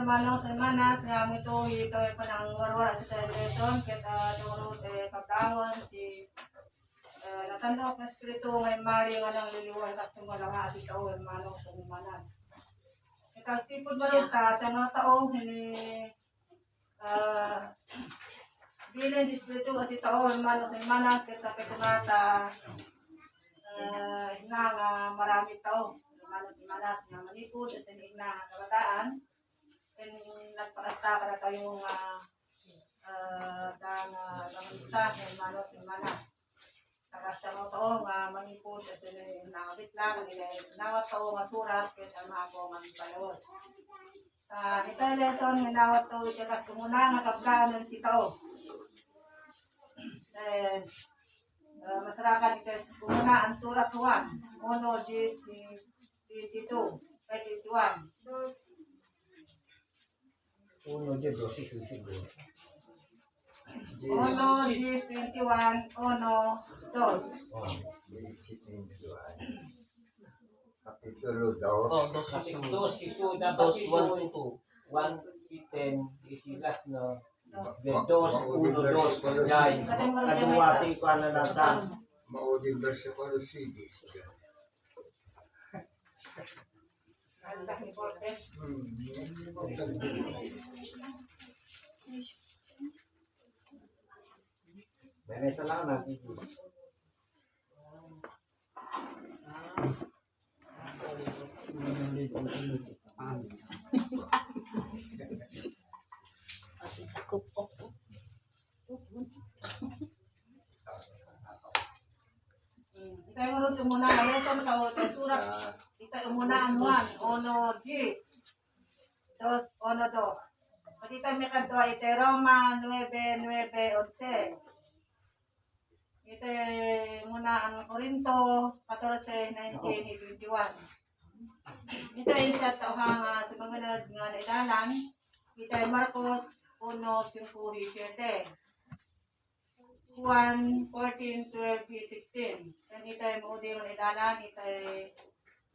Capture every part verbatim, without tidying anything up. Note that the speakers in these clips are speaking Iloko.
Manong Hermanas, nga amin to, ito ay panangwarwar sa lesson, ket, ah, tungod, eh, pagkawan, ti, ah, natandok nga espiritu nga immali nga nangliliwan, ket tumalawa, adi tao, Manong Hermanas. Ket agsipud maluta, sa mga tao, ini, ah, bilin ti espiritu, kasi tao, Manong Hermanas, ket sa pagkungata, ah, ina nga marami tao, Manong Hermanas, nga manipud, sa ina nga kabataan, ken nagpakasta kadatayo nga, ah, ta nga, ta nga, ta nga, Hermanos, Hermanas. Kasta mo to nga manipud, ket nangabit lang, nga inawat to nga surat, ket ang mga po nga palawod. Ah, ita lesson nga inawat to, iti kas kumuna nga tablaan ti tao. Eh, ah, masarakan iti kas kumuna ang surat Juan, uno, diez, twenty-two, ay, twenty-one. Uno, diez, doce, susi, dos. Uno, diez, twenty-one, uno, dos. Oh, diez, twenty-one. Kapitulo dos. Oh, dos, kapitulo dos, Juan, two. Juan, ten, dieciséis, no? De dos, uno, dos, guys. Kaduwati ko na lang ta. Mauding bersikulo, sige. May, may salamat, Gigi. Itay nga rod umuna, ano ito, ito, ito, surat. Itay umuna, Juan, uno, diez. Dos, uno, dos. Pati itay may kadwa, itay Roma, nuebe, nuebe, onse. Itay umuna, ang Corinto, catorce, nineteen, twenty-one. Itay sa tao nga sumangunod nga naidalan, itay Marcos, uno, cinco, siete. Juan fourteen, twelve, sixteen. Ken itay maudi nga naidalan, itay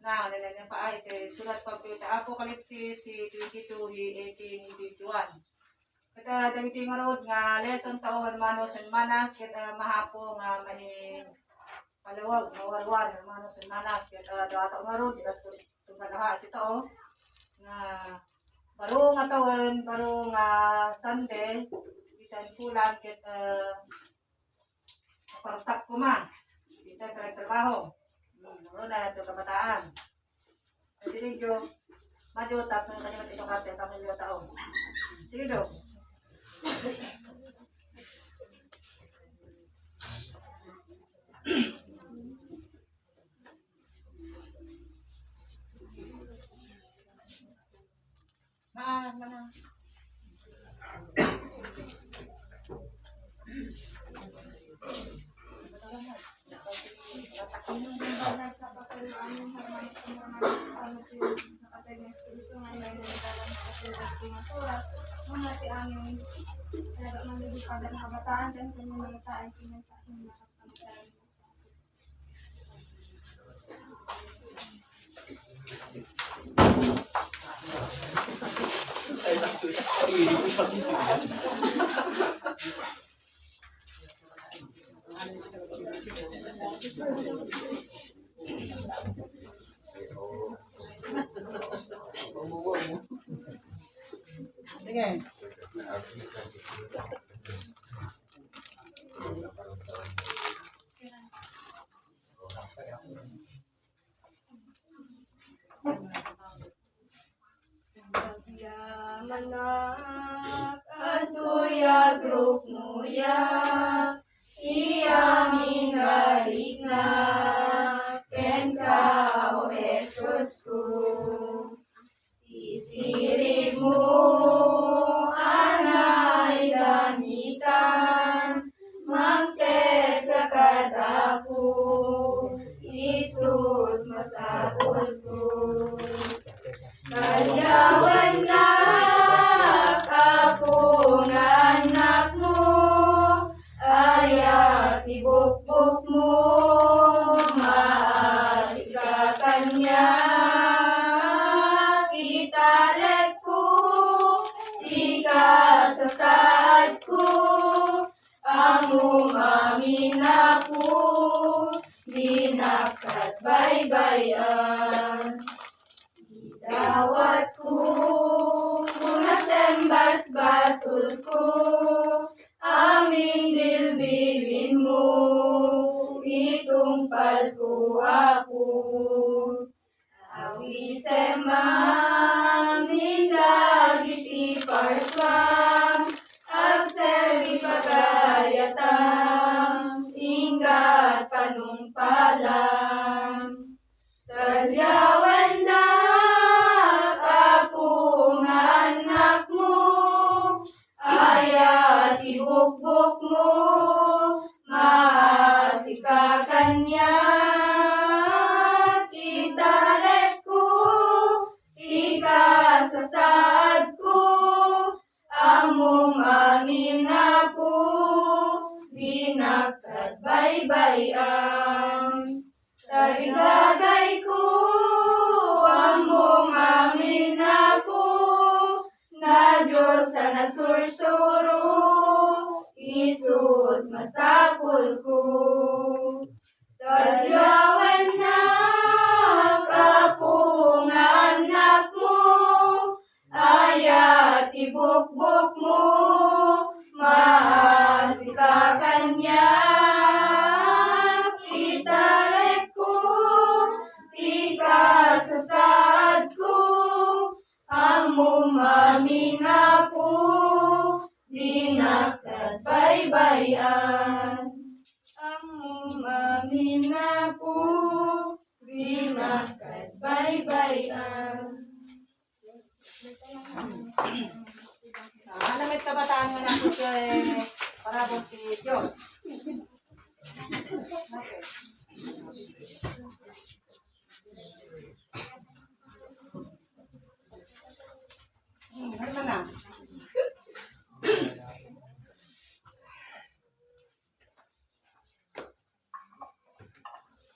na, naidalan pa, itay surat pagtuy ta Apokalipsis, twenty-two, eighteen, twenty-one. Ket dagiti ngarud nga lesson tao, hermanos, hermanas, ket, ah, mahapo nga mani-, palawag, mawarwar, hermanos, hermanas, ket, ah, dua tao ngarud, ket Tumalaha iti tao nga baro nga tawen, baro nga Sunday, itan kulan ket, eh, napartak koma. Itan panagtrabaho. Hmm, ano na ito kabataan? Pwede rin yung madyo, tapos ang kanyang ito kasi ang pamilya tao. Sige, do. Sige. Agyamannak, adtoy agruknoya, ti amin nga riknak kenka, O Jesusko. Ti siribmo a naidangitan, mangted ka kad Apo, isu't masapulko. Kaliawennak, Apo, nga annakmo, aya ti bukbokmo, maasika kaniak, italekko Kasasaadko, ammom amin, Apo, dinak katbaybayan. Idawatko, nasembasbasolko, amin bilbilinmo, itungpalko, Apo. Awisem amin dagiti parsuam, agserbi pagayatam, inggat panungpalam. Taliawandak, Apo, nga annakmo, aya ti bukbokmo, maasika kaniak. Italekko ti kasasaadko, ammom amin, Apo, dinak katbaybayan. Tarigagayko, ammom amin, Apo, nga Dios a nasursuro, isu't masapulko. Taliawannak, Apo, nga annakmo, aya ti bukbokmo, maasika kaniak. Italekko ti kasasaadko, ammom amin, Apo, dinak katbaybayan. Ammom amin, Apo, dinak katbaybayan. Ah, ano may kabataan nga nagsusuy para ti Diyos? Hmm, ano na?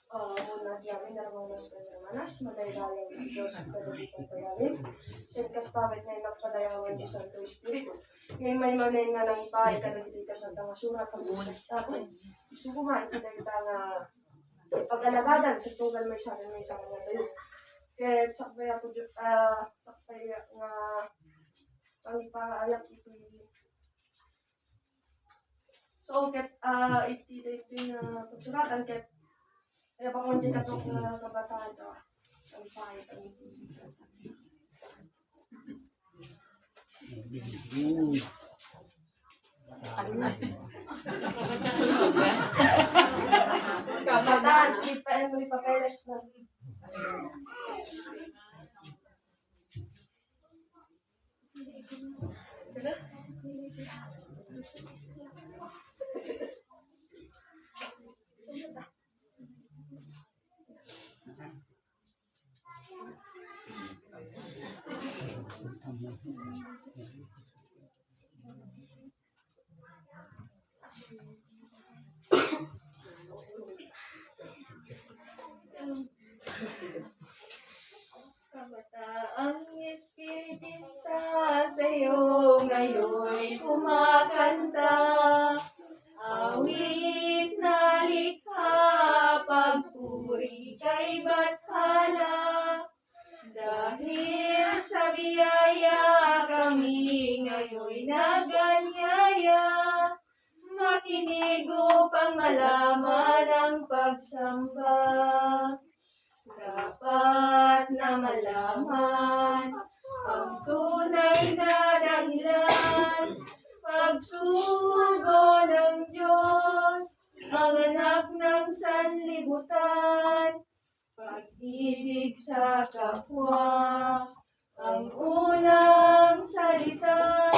Ah, muna ti amin, hermanos ken hermanas, madaydayaw ti Dios iti kadagiti pagpayawid. Ken kasta met nga nagpadayawan ti Santo Espiritu. Nga immay manen nga nangipaay kadagiti kasadda nga surat, ken kasta met, isugo man iti dayta nga pag-alagadan sa tunggal maysa ken maysa kadatayo. Ket sakbay, Apo Dios, ah, sakbay nga pangipaayak iti So, ket, ah, iti daytoy nga pagsuratan ket, eh, bakon ti katok nga kabataan, ah, ang pahit, ang kabataan, kita Henry Papeles na. Kabataang Espiritista, sayo ngayoy kumakanta. Awit nalikha, pagpuri kay bathala. Dahil sa biyaya kami ngayoy naganyaya, makinig upang malaman ang pagsamba. Dapat na malaman ang tunay na dahilan. Pagsugo ng Diyos, ang anak ng sanlibutan. Pag-ibig sa kapwa, ang unang salita.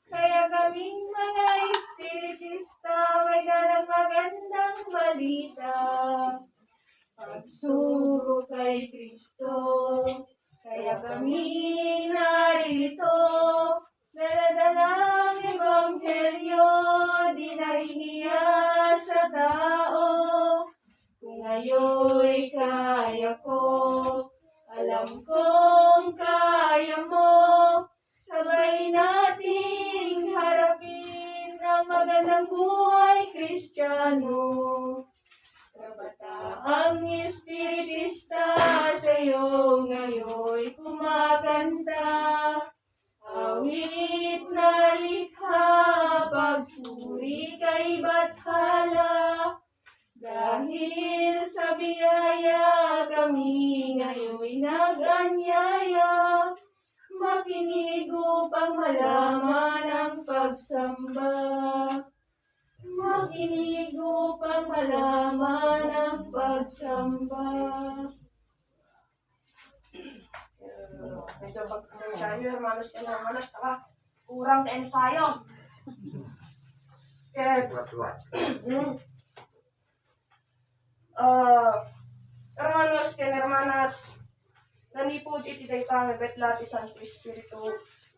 Kaya kaming mga espiritista, may dalang magandang balita. Pagsugo kay Kristo, kaya kami naririto. Daladalang ebanghelyo, di nahihiya sa tao. Kung ngayoy kaya ko, alam kong kaya mo. Sabay natin Kaganang buhay Kristiyano. Kabataang Espiritista, sayo ngayoy kumakanta. Awit na likha, pagpuri kay Bathala. Dahil sa biyaya kami ngayoy nag-anyaya. Makinig upang malaman ang pagsamba. Makinig upang malaman ang pagsamba. Medyo pagpasensya niyo, hermanos ken hermanas, taka. Kurang ti ensayo. Ket, ah, hermanos ken hermanas, nanipud iti dayta nga betla ti Santo Espiritu.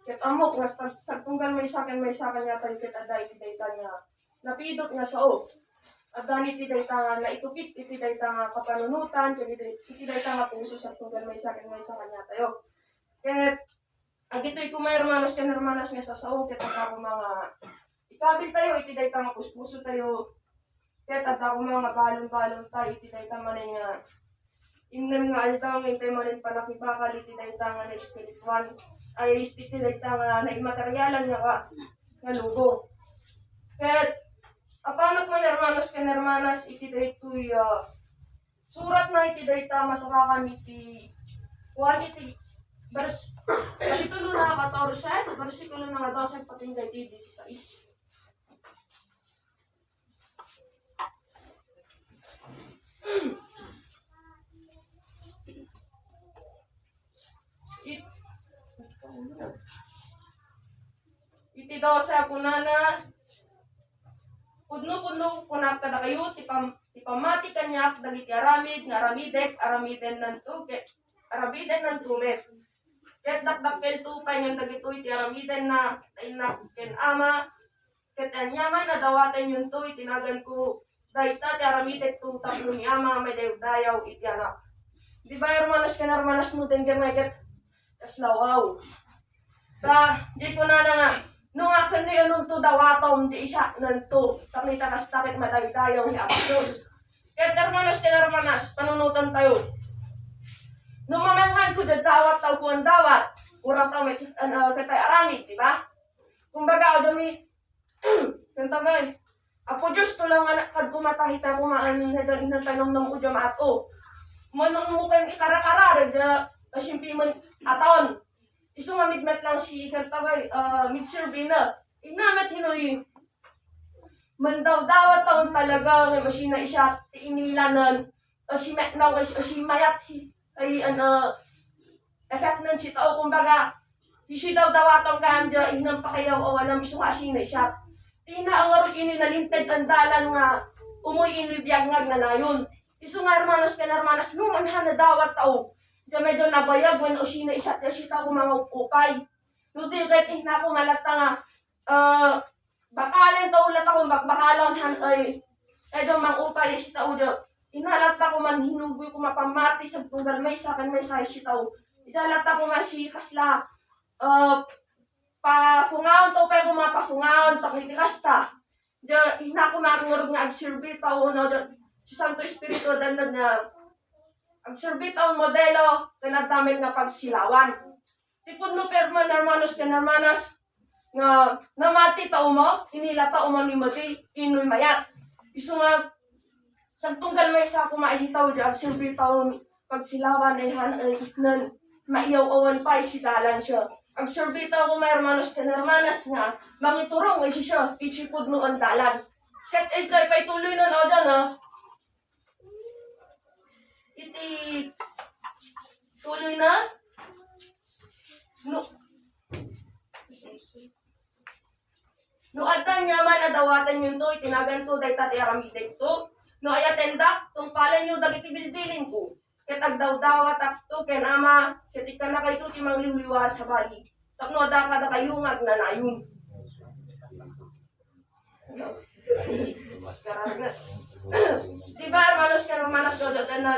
Ket ammok nga sag-, sagtunggal maysa ken maysa kaniatayo ket adda iti dayta nga napidot nga sao. Adda ni iti dayta nga naitupit iti dayta nga kapanunotan, ken iti, iti dayta nga puso sagtunggal maysa ken maysa kaniatayo. Ket dagitoy koma, hermanos ken hermanas, nga sasao, ket adda koma nga ikabil tayo iti dayta nga puspuso tayo, ket adda koma nga balon-balon tayo iti dayta manen nga innem nga aldaw nga intay manen panakibakal iti dayta nga naespirituan, ay, iti dayta nga naimaterialan nga, nga lubong. Ket apanak man, hermanos ken hermanas, iti daytoy, ah, suratna iti dayta masarakan iti, kuan iti vers-, kapitulo na katorse, bersikulo na nga dose, pati nga iti disisais. It-, iti dose a kunana, pudno-pudno kunak kadakayo ti pam-, ti pammati kaniak dagiti aramid nga aramidek, aramidennanto ket aramidennanto met. Ket dakdakkelto pay ngem dagitoy ti aramidenna, ta innak ken Ama, ket aniaman a dawatenyonto iti naganko dayta ti aramidekto tapno ni Ama maidaydayaw iti Anak. Di ba, hermanos ken hermanas, no denggen nga ket kasla wow. Ta, di kunana nga, no nga ken ni anonto dawatom di isaknanto, tapno ita kasta ket madaydayaw ni Apo Dios. Ket hermanos ken hermanas, panunotan tayo. No mamanghan ko da dawat, tao ko ang dawat, urang tao met, ano, ket tay aramid, di ba? Kumbaga, o dumi, Santa Fe, Apo Dios, tulong anak kad kumatahi ta kumaan na dan inang tanong ng uja maato. Manong mo kan ikarakara, da, simpi man aton. Isu nga midmet lang si Santa Fe, ah, midserbi na. Inamat hinoy, mandawdawat taon talaga, nga masina isya, ti inilanan, o si metnaw, o si, o si mayat, hi-, ay, ano, effect nun si tao, kumbaga, isu daw dawaton kayan, di, inang pakayaw, o alam, isu nga asina isya. Ti naangarod ini nalinteg ang dalan nga, umoy ini biag nga agnanayon. Isu nga, hermanos ken hermanas, no, man ha nadawat tao, di medyo nabayag, wen o sina isya, ti asita ko mga upay. No, di, ket, eh, nako, malatta nga, ah, bakalen tao latta kung bakbakalan han ay, ay, daw mangupay si tao da. Inalatta ko man hinugoy ko mapammati sa tunggal maysa ken maysa si tao. Idalatta ko man si kasla, ah, pafungaon to, pero mapafungaon to, iti kasta. Da, ina ko marungurog nga agserbi tao, no, da, si Santo Espiritu, da, da, nga agserbi tao modelo, ken adda met nga pagsilawan. Ti pudno perman, hermanos ken hermanas, nga namati ta uma, inila ta uma ni mati, inoy mayat. Isu nga, sagtunggal maysa koma iti tao, di agserbi tao pagsilawan, ay han, ay itnen, maiyaw-awan pay si dalan siya. Agserbi tao koma, hermanos ken hermanas, nga mangiturong iti siya, iti pudno ang dalan. Ket idiay pay tuloy na, no, da, no? Iti tuloy na, no, no adda aniaman a dawatenyonto iti naganto dayta ti aramidekto, no ayatendak, tungpalenyo dagiti bilbilinko, ket agdawdawatakto ken Ama, ket ikkanakayto ti mangliwliwa sa bali, tapno adda kadakayo nga agnanayon. Di ba, hermanos ken hermanas, no, no,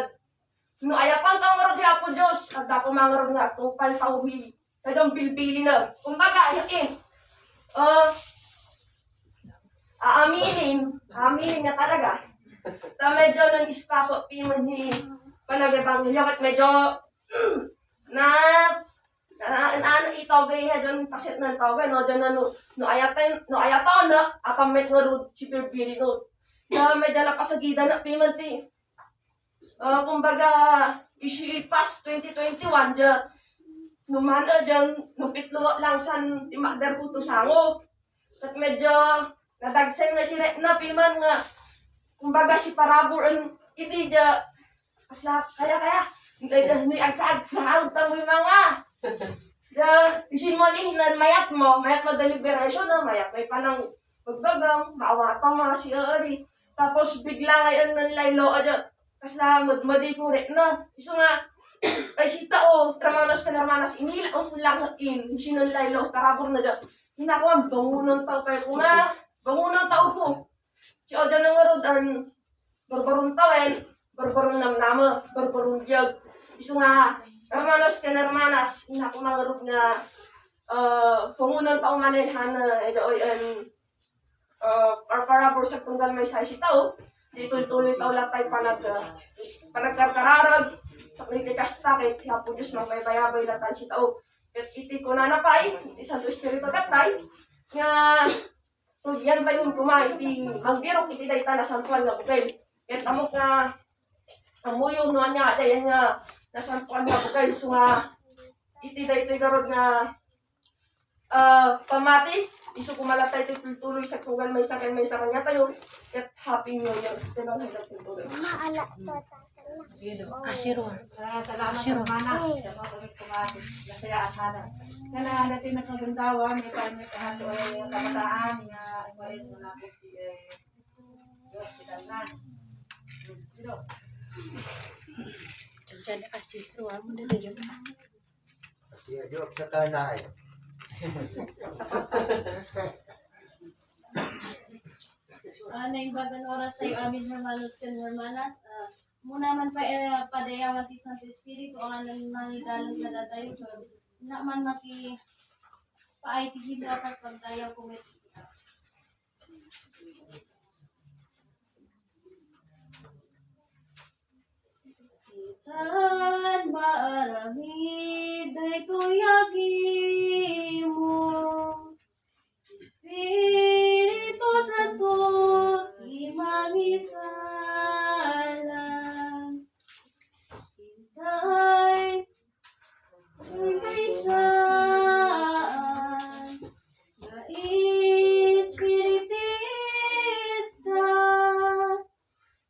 no, ayapan tayo ngarud ni Apo Dios, at ako mangarud nga, tupal tayo hi, kadong bilbili na. Kumbaga, yakin. Ah, aaminin, aaminin nga talaga. Ta medyo nang-stop piman ni panag-ebanghelyo ket medyo na, na, na, itawag ay don paset na tawag, no? Diyan na, no, no ayatan, no ayatan na, apan met nga rud, si Birbiri, no? Na medyo napasagidan na piman ti, ah, kumbaga, isi past twenty twenty-one, diyan, no man, ah, diyan, no pitlo lang san ti Mother ko to sango. Ket medyo nadagsen nga si Reyna piman nga, kumbaga, si parabur en iti dia, kasla, kaya, kaya, hindi, hindi, agka, agka, agka, agka, mga. Dia, isin mo ni hinan mayat mo, mayat mo deliberation na, mayat may panang pagbagang, maawatan mo si Ari. Tapos bigla ngayon ng laylo, ada, kasla, mad-, madi ko rin, no? Isu nga, ay, sita, o, tramanas ka, tramanas, inila, o, lang, in, isin ng laylo, parabur na dia. Hinakuan, bangunan tao kayo ko nga. Bangunan tao ko. Si Oda na nga rod, an, barbarong tawel, barbarong namnama, barbarong biyag. Isu nga, hermanos ken hermanas, hinakuan nga rod nga, ah, bangunan tao manen han, ah, edo oy, an, ah, par-, parabur sa tunggal maysa si tao. Di tuloy-tuloy tao lang tayo panag-, ah, panagkarkararag, sakritikasta, kay ti Apo Dios, mangbaybayabay lang tayo si tao. Ket iti kunana pay, iti Santo Espiritu ket tayo, nga, tugian tayo koma iti magbirok iti dayta nasantoan nga bukel. Ket ammok nga, ammoyo no ania, dayan nga nasantoan nga bukel, isu nga, iti daytoy garud nga, ah, pamati, isu koma lang tayo tuloy-tuloy sa tunggal maysa ken maysa kaniatayo. Ket Happy New Year. Iti mga tultuloy. Maala to. Asiro. Ah, salamat, Asiro. Hermana. Ay. Salamat ulit, kumati. Nasayaan ka na. Kana, dati nagkagandawan, may pa-, may kahato ay kabataan nga, umalis mo na po si, eh, hospital na. Pero, Diyan, diyan, Asiro, amo na diyan. Asiro, sa kanay. Ah, naimbagan oras tayo, amin hermanos ken hermanas. Ah, Muna man pa, eh, padayawan ti Santo Espiritu, a nangmangidalem kadatayo, ket naman makipaay ti himno a kas pagdayaw ko met iti. Itan maaramid daytoy a gimong Espiritu Santo, ti mangisalang. Intay, intay saan nga espiritista,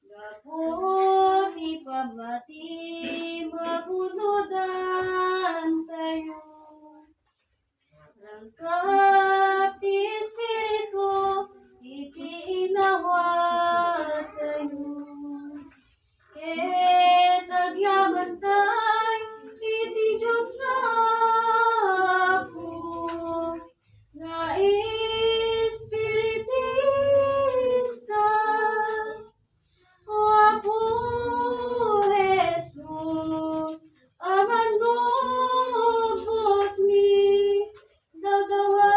gapu ti pamati, magunodantayo. Rangkap ti Espiritu iti inawatayo. Ket agyamantay iti Dios nga Apo, nga Espiritista. O Apo Jesus, a mannubbotmi, dawdawa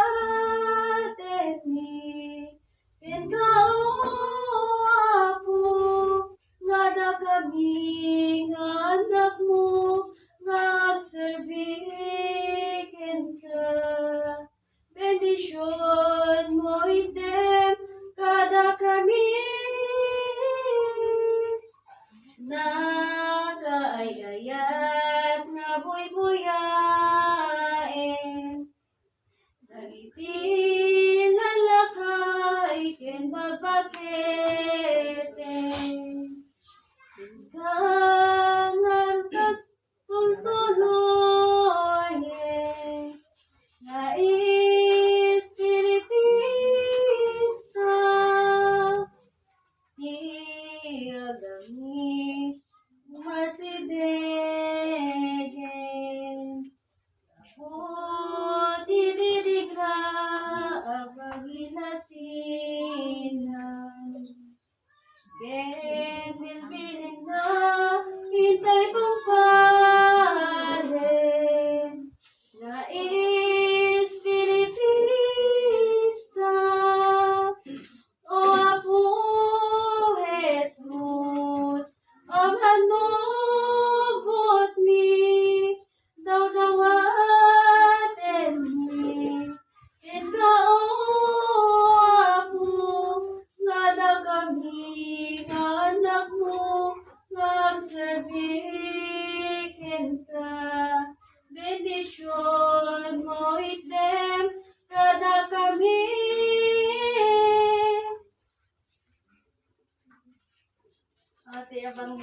Salamat,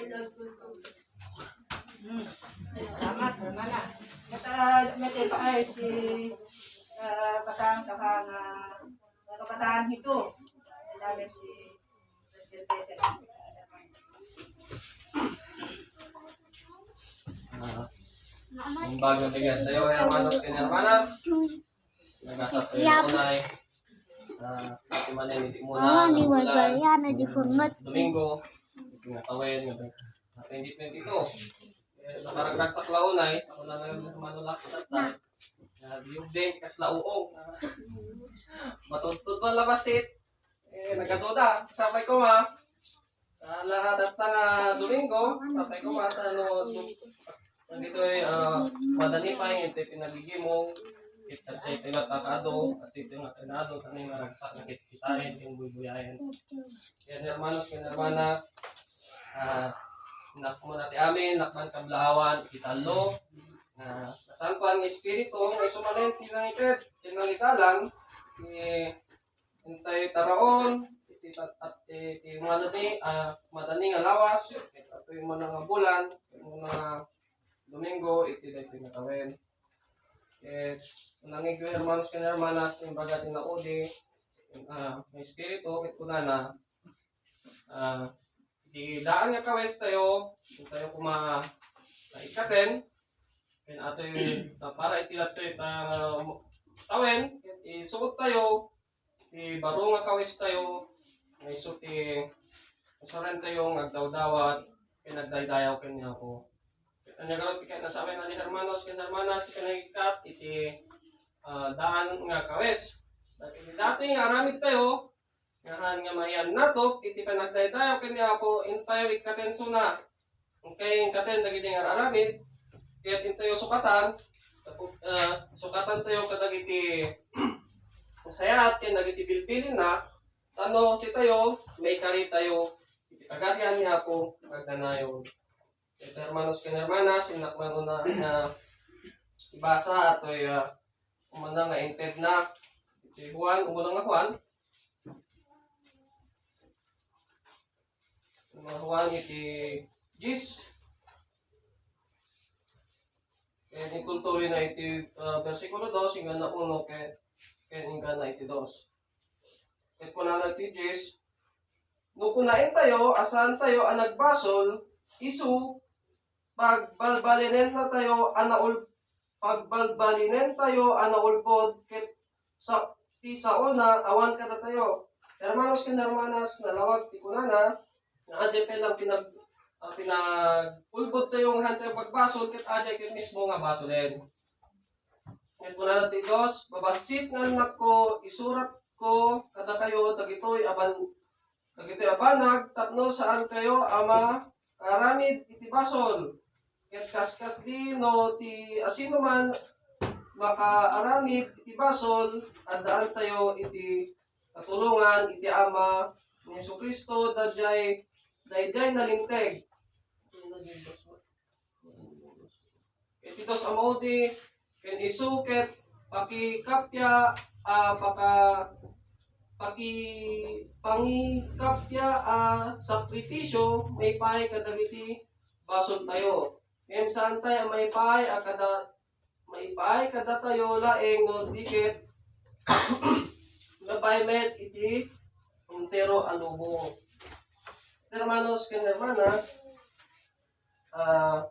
hermana. Ket, ah, met ito ay si, ah, Batang, saka nga, ah, kabataan ito. Salamat si Presidente. Ah, ang bagong tigyan sa'yo, hermanos ken hermanas. Nagasat kayo na unay. Ah, pati man ay hindi mo na Ah, di nabulan. Wala yan, di fungot. Domingo, tinatawen, nga twenty twenty-two. Eh, nakaragsak la unay, ako na lang yung manulak sa tayo. Ah, yung din, kasla uong. Matutod pa labasit. Eh, nagkatuda. Sapay ko, ma. Ah, lahat at nga Domingo, sapay ko, ma, ano, dagitoy, ah, madani pa yung iti pinagigimong, ket kasi iti nga kakaado, kasi iti nga kakaado, kani nga ragsak nga kit-, kitain, yung buybuyaen. Yan, hermanos, yan, hermanas, ah, nak mo na ti amin, nakman kablaawan, iti tallo, ah, nasantuan nga Espiritu, nga isu manen, tinangitid, tinangitalan, ni Intay taraon, iti tat-, at iti madani, ah, madani nga lawas, ket atoy muna nga bulan, muna nga Domingo, iti daytoy nga tawen. Ket, nangigyo, hermanos ken hermanas, imbaga ti naudi, ah, nga Espiritu, ket kunana, ah, iti daan nga kawes tayo, intayo kuma, ah, ikkaten, ken atoy, ah, para iti lattoy, ah, tawen, ket isuot tayo, ti baro nga kawes tayo, nga isu ti usaren tayo nga agdawdawat, ken agdaydayaw ken ni Apo. Ket ania garud ti kayatna sawen a ni hermanos ken hermanas, ti panagikkat iti, ah, daan nga kawes. Dati, dati nga aramid tayo, nga haan nga mayan natop iti panagdaydayaw ken ni Apo, intayo ikkaten suna. Inkay ikkaten dagiti nga ar-aramid, ket intayo sukatan, tapos, ah, sukatan tayo kadagiti nasayaat ken dagiti bilbilinna, tapno sitayo, maikari tayo iti Pagarian ni Apo nga agnanayon. Ket hermanos ken hermanas, innak man una nga ibasa atoy, ah, umuna nga intedna iti Juan, umuna nga Juan. Umuna nga Juan iti dies. Ken inkultuloy na iti, ah, bersikulo dos, inggana uno, ken, ken inggana iti dos. Ket kunana iti dies, no kunaentayo a saantayo a nagbasol, isu, pagbalbalinennatayo a naul-, pagbalbalinentayo a naulbod, ket sa, ti saona awan kadatayo. Hermanos ken hermanas, nalawag ti kunana, nga adiay pay lang pinag-, ah, pinag-ulbod tayo nga hantayo pagbasol, ket adiay ket mismo nga basolen. Ket kunana ti Dios, babassit nga annakko, isuratko kadakayo dagitoy a ban-, dagitoy a banag tapno saankayo a maaramid iti basol. Ket kaskasdi no ti asinoman makaaramid iti basol, addaantayo iti katulongan iti Ama ni Jesu-Cristo, daydiay, daydiay nalinteg. Iti Dios a maudi, ken isu ket pakikappia a paka-, paki-, pangikappia a sakripisio maipaay kadagiti basoltayo. Ngem saantayo a maipaay a kada, maipaay kadatayo laeng no di ket maipaay met iti entero a lubong. Hermanos ken hermanas, ah,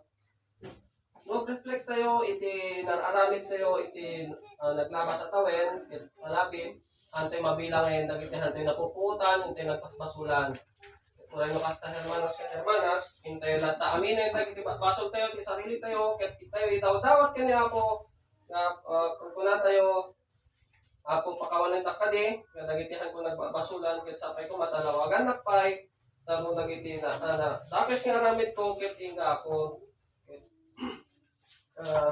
Mag-reflect tayo iti nar-aramid tayo iti, ah, naglabas a tawen, ket malapit, antay mabilangen dagiti antay napupuotan, antay nagbasbasolan. Uray no kasta, hermanos ken hermanas, intayo latta aminen dagiti ba-, basol tayo, ti sarili tayo, ket intayo idawdawat ken ni Apo, nga, ah, kunkunatayo, Apo, pakawanendak kadi, nga dagiti hanko nagbabasolan, ket sapay ko matalawagannak pay, tapno dagiti na, na, na, dakes nga aramid ko, ket inga Apo. Ah,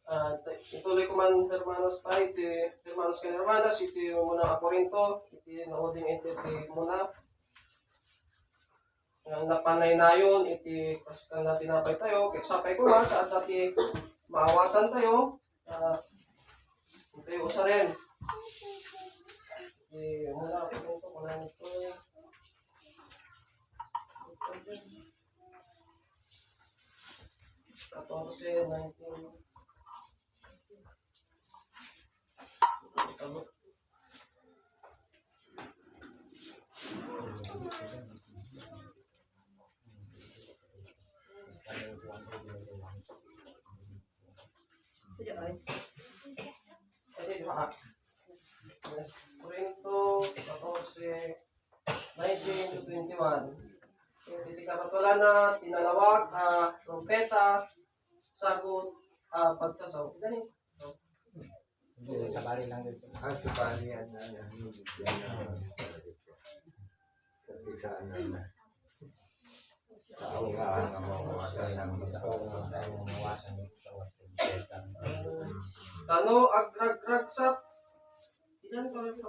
ah, ituloy ko man, hermanos, pa, iti, hermanos ken hermanas, iti umuna a Corinto, iti nauding iti, iti umuna. Nga napanaynayon iti Paskal nga tinapay tayo, ket sapay ko man, ta adda ti maawatan tayo, ah, iti usaren. Iti umuna a Corinto, kunana ito. Katorse, nineteen. Korinto katorse, nineteen to twenty-one. Iti karatulanna, tinalawag a trumpeta, sagut a pagsasao. Gani? Hindi, sabali lang din. Ah, sabali yan na, na, na, na, Pati sa ano na. Tao nga ang mawawasan ng Tao nga ang mawawasan ng Tano agragragsak. Ilan pa ang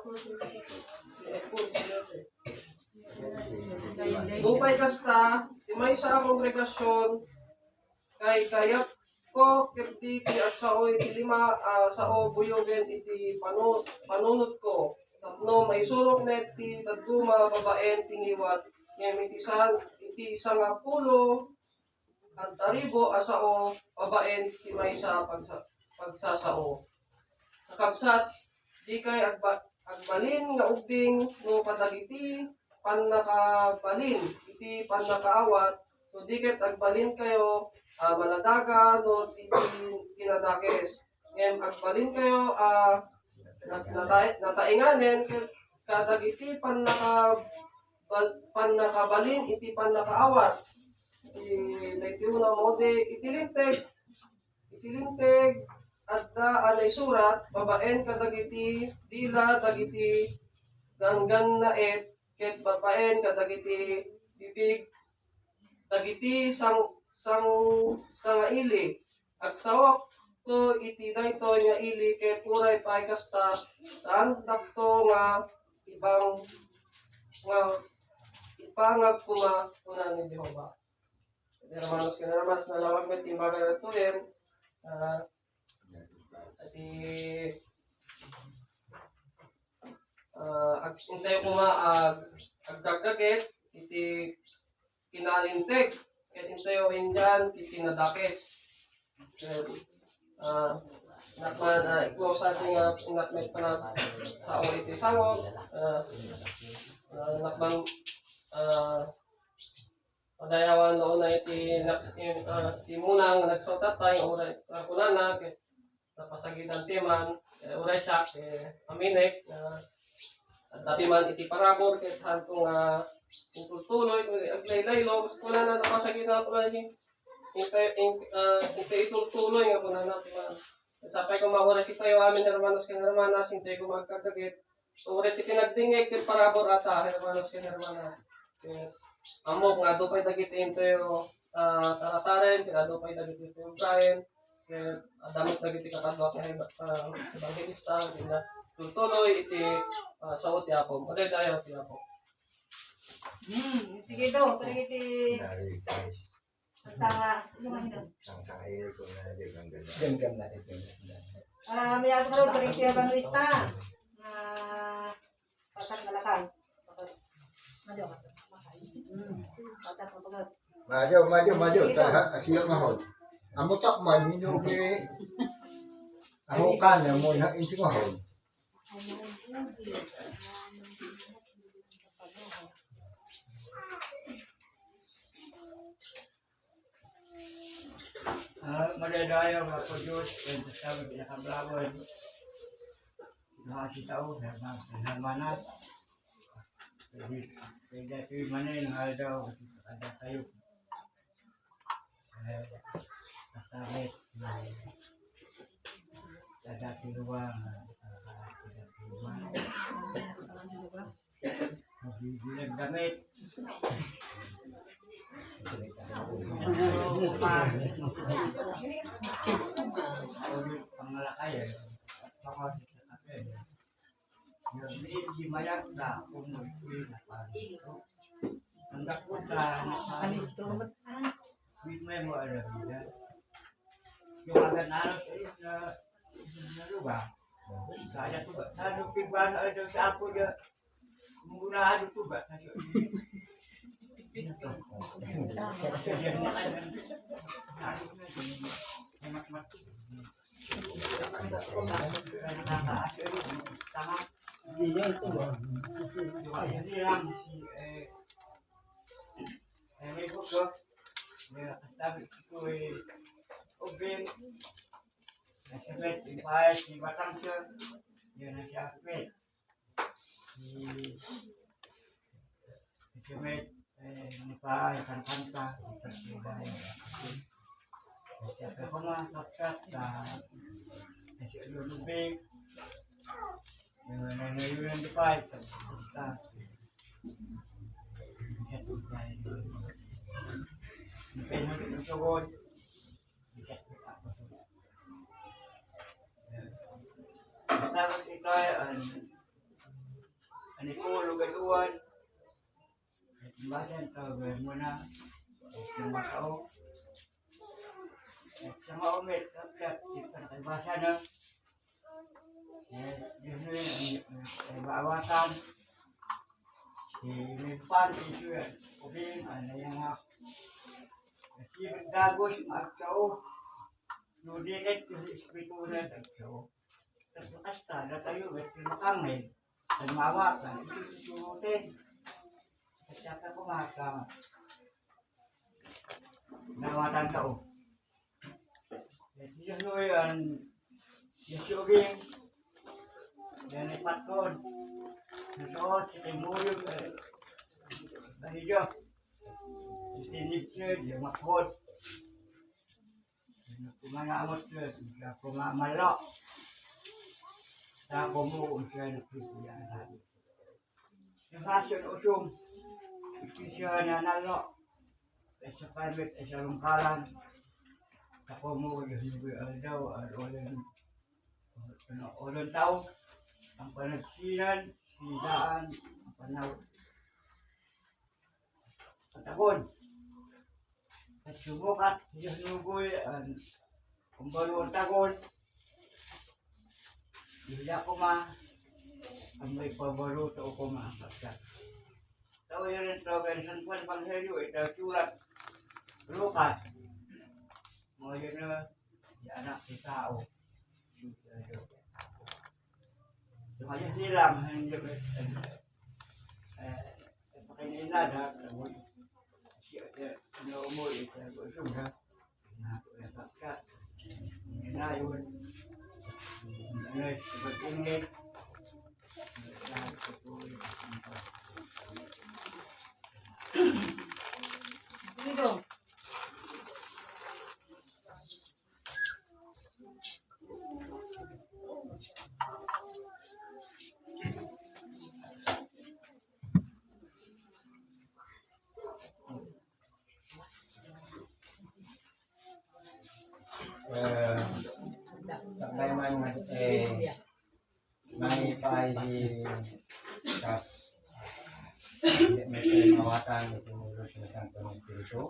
Nupay kasta, ti maysa a kongregasyon, kay kayatko ketdi ti agsao iti lima a sao buyogen iti panu-, panunotko, tapno maisurok met ti dadduma babaen ti ngiwat, ngem iti san-, iti sangapulo kadta ribu a sao babaen ti maysa a pagsa-, pagsasao. Kakabsat, dikay agba-, agbalin nga ubbing no kadagiti pannakabalin iti pannakaawat, no di ket agbalinkayo a maladaga no ti kinadakes, ngem agbalinkayo a nat-, nata-, nataenganen ket kadagiti pannaka-, bal-, pannakabalin iti pannakaawat. Iti, iti una mo di, iti Linteg, iti Linteg, adda a naisurat babaen kadagiti dila dagiti ganggannaet ket babaen kadagiti bibig dagiti sang-, sang-, sangaili. Agsaokto iti daytoy nga ili ket uray pay kasta, saandakto nga ipang-, nga ipangag koma, kuna ni Jehovah. Hermanos ken hermanas, nalawag met ti imbaga daytoyen. Ah, iti, ah, ag-, intayo koma ag-, agdagdaget iti kinalinteg, ket intayo indian ti kinadakes. Ket, ah, nakman, ah, ikusa ti nga, nak met panag-, tao iti sawag, ah, ah, nakman, ah, padayawan no una iti nak-, ah, ti muna nga nagsaotatay, uray, ah, kunana, ket napasagitan ti man, eh, uray siak, eh, aminek, nga adda ti man iti parabur, ket hanto nga intultuloy, aglaylaylo, kas kunana, napasagitan, uray, inte-, in-, ah, inte itultuloy nga kunana, ti man. Sapay koma uray sitayo amin, hermanos ken hermanas, intay koma agkagagit, uray ti pinagdingngeg ket parabur ata, hermanos ken hermanas. Ket ammok nga adu pay dagiti intoyo, ah, tarataren, ket adu pay dagiti intoyo ubraen, ket adda met dagiti kakaduak nga eba-, ah, ebanghelista, nga tultuloy iti, ah, sao ti Apo. Madaydayaw ti Apo. Hmm, sige daw, kadagiti Merry Christmas. Tawa, yung ano. Ang sa air ko na, di, ang ganda. Ganda na ito. Ah, may ako karon, Corinthian Evangelista. Ah, patak na lakay. Mado. Hmm. Patak na pagod. Mado, mado, mado. Sige, Taha, asiyo mahon. Amo tak man, minugi. Amo ka na mo na inti mahon. Ah, madaydayaw nga Apo Diyos, ken tastabi pinakablabon. Nga si tao, hermanas, hermanas. Pwede, pwede ito yung manin, nga daw, kada tayo. Eh, tastabi, eh, kada tiruwa, nga, ah, kada tiruwa. Mabibilang damit. Pangalakay, eh. Baka sa kape. Yung di, di mayat na, kung nagpuwi na pa. Ang dakot na, naka-, Kalisto. Di may mo alam yan. Yung agad na, eh, na, na lugar. Kaya to ba? Ano, pigwana, ano, sa ako, ya, Muna adu to ba? Nasamet, ipay, si Batang, sir. Yun ang siya, met. Si, si met, eh, ipay, kantanta, si Pagkibay. Siya ka kuma, saksak, sa, si Lulubing. Yung nanayunan di pa, sa, sa, sa, Tapos ikaw, an, an ikaw, lugaduan. Bayan ka, gawin mo na. Sa mga tao. Sa mga umit, kapsat, di pa nakabasa na. Eh, yun na yun, ang, ang, ang bawasan. Si Milpan, si Suyan, Ubing, ano yung nga. Si Dagos, Magkao. Nudinit, yung Espiritu na, Magkao. Tapos hasta, natayo, at pinakangin. Ang mawasan, ito si Surutin. At saka kumasa. Nawatan tao. Dios lo yan. Dios lo gin. Yan ay patkon. Ito, si Timuyog, eh, ay Dios. Itinipsir, yung makot. Kumanamot siya, siya kumamalo. Sa kumuon siya, nagpipilian natin. Yung aso na usong, siya nanalo. Ay sa pamit, ay sa lungkaran. Sa kumuon, yung aldaw, aldaw, ano, ulang tao, ang panagsinan, sidaan, ang panaw. Patagon. At sumukat, yung nugoy, ang kumbalo ang tagon. Hindi ako ma, ang may pabaruto ako ma, pagka. Tao yun ang tawag, ang San Juan Evangelio, ito sulat. Lucas. Mo yun na, yung anak ni tao. Sumayo silang, eh, eh, pakinina na, siya, eh, ano mo, eh, sa gusto na. Ngayon, ano, sa pag-init, Dito. Eh, sakbay man nga, eh, may paay di kas, may mawatan iti muros nga Santo nga Espiritu.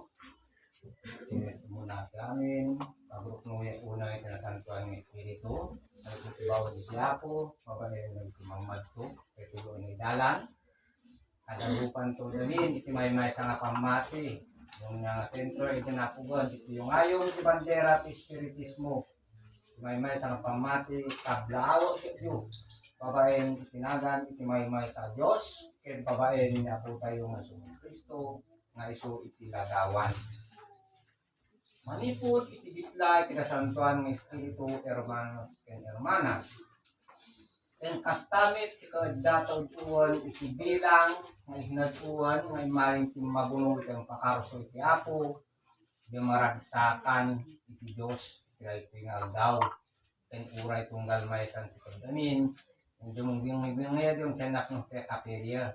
Muna kami, pagrukno ya una iti Nasantoan nga Espiritu, nagtitibaw di Apo, babaen nagtumammadto, iti tulo nga dalan. Adalupan to danin, iti maymaysa nga pammati. Yung nga sentro, iti napugan, iti yung ayong, iti bandera, iti espiritismo. Iti maymaysa nga pammati, kablaawak ket yu. Babaen, iti nagan, iti maymaysa a Dios, ken babaen, ni Apo tayo nga Jesu Cristo, nga isu iti ladawan. Manipud iti bitla iti Nasantoan nga Espiritu, hermanos ken hermanas. Ken kasta met ti kaadda ta ud-uwan iti bilang nga ihinad-uwan nga immalin ti mabuno iti pakarso iti Apo, di maragsakan iti Dios iti daytoy nga aldaw. Ken uray tunggal maysa ti pagdamin, ken dumungbingngeg ti tiennak no ti kapiria.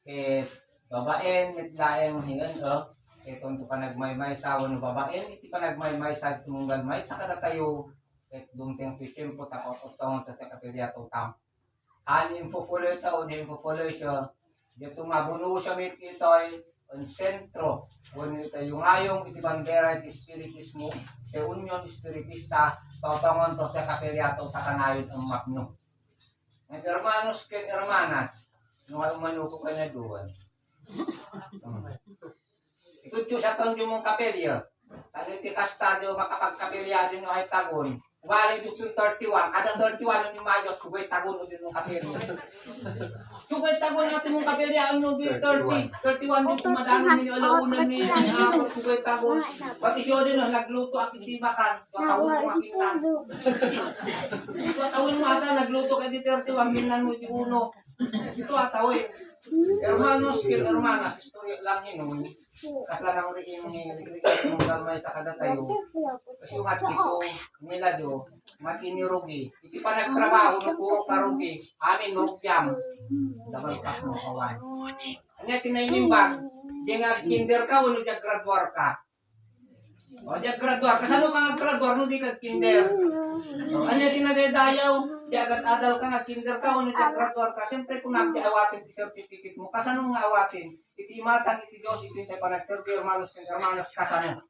Ket babaen met laeng hingen, o, ket kunto panagmaymaysa wenno babaen iti panagmaymaysa iti tunggal maysa kadatayo, ket dumteng ti tiempo ta kautottongen ti kapiria tutam. Haan impupuloy ta, o di impupuloy siya, dito mabuno siya met itoy, ang sentro, wenno itoy yung ayong iti bandera iti espiritismo, ti Union Espiritista, totongon to ti kapiliato ta kanayon ang mapno. Nga hermanos ken hermanas, no nga umanuko kanya duwan. Itudyo sa ton yung mong kapelya. Ano iti kasta diyo makapagkapelya diyo ay tagon? Wala yung thirty-one. Kada thirty-one ni Mayo, sugay tagon o yung kapelya. Sugay tagon natin mong kapelya, ano di thirty? Thirty-one yung kumadano ninyo alauna ni, ah, sugay tagon. Pati siya din, oh, nagluto at hindi makan. Patawin mo makita. Patawin mo ata, nagluto ka di thirty-one, ginan mo di uno. Ito atawin. Hermanos ken hermanas, istorya lang hinuy. Kasla nang riing, riing, riing, gamay sa kadatayo. Kasi yung hati ko, nila do, matinirugi. Iti panagtrabaho, no, puro karugi. Amin, rugyam. Dabal kas mo kawan. Anya, tinaymimbang, di nga kinder ka, wano di graduar ka. O, di graduar. Kasano ka nga graduar no di ka kinder? O, anya ti nadaydayaw? Di agad adal ka nga kinder ka, o, no di graduar ka. Siyempre, kung nagdi awatin ti certificate mo, kasano nga awatin? Iti imatang iti Dios, iti tay panagserbi, hermanos ken hermanas, kasano?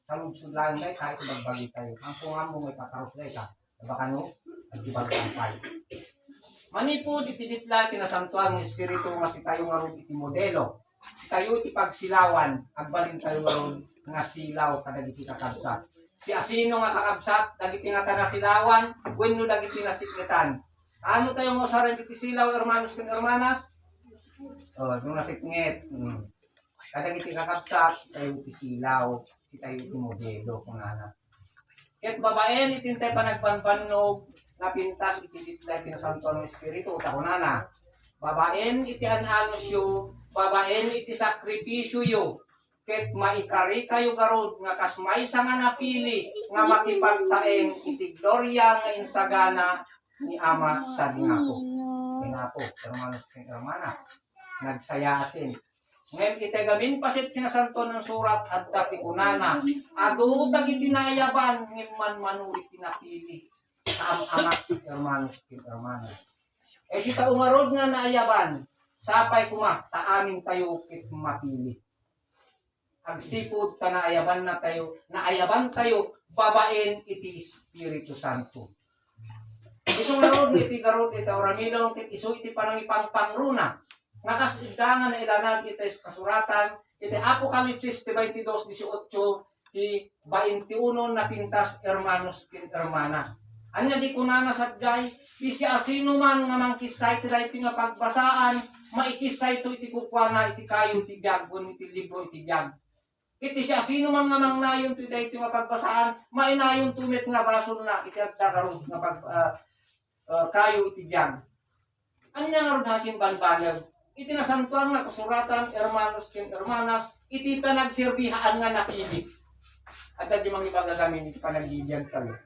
Sa lungsod laeng dayta, iti bagbagi tayo. Ang kung amo may patarok dayta. Bakano? Agibagtan pay. Manipud iti bitla ti nasantuan nga Espiritu nga sitayo ngarud iti modelo. Sitayo iti pagsilawan, agbalin tayo ngarud nga silaw kadagiti kakabsat. Siasino nga kakabsat? Dagiti nga taga silawan wenno dagiti nasikngetan? Ano tayo nga usaren iti silaw, hermanos ken hermanas? O, no nasiknget. Hmm. Kadagiti kakabsat, sitayo iti silaw, sitayo iti modelo, kunana. Ket babaen iti intay panagbanbannog nga pintas iti bitla iti Nasantoan nga Espiritu, ta kunana, babaen iti an-anusyo, babaen iti sakripisioyo, ket maikarikayo garud nga kas maysa nga napili nga makipagtaeng iti gloria nga insagana ni Ama sadi nga Apo. Ken Apo, hermanos ken hermanas, nagsayaaten. Ngem iti gamin paset ti Nasantoan nga Surat, adda ti kunana, adu dagiti naayaban, ngem manmano iti napili. Kaam-amak, hermanos ken hermanas. E, sitayo ngarud nga naayaban, sapay koma ta amintayo ket mapili. Agsipud ta naayabanna tayo, naayaban tayo babaen iti Espiritu Santo. Isu ngarud iti garud iti uramidon ket isu iti panangipangpangruna nga kas idda nga nailanad iti kasuratan iti Apokalipsis ti twenty-two dieciocho, ti twenty-uno napintas, hermanos ken hermanas. Ania di kunana sadiay? Ti siasinoman nga mangkissay ti daytoy nga pagbasaan, maikissayto iti kukuana iti kayo iti biag wenno iti libro iti biag. Ket ti siasinoman nga mangnayon ti daytoy nga pagbasaan, mainayonto met nga basolna iti adda garud nga pag-, ah, ah, kayo iti biag. Ania ngarud a simbanbanag iti Nasantoan nga Kasuratan, hermanos ken hermanas, iti panagserbihaan nga napili. Adda di mangibaga gamin iti panagbibiag tayo.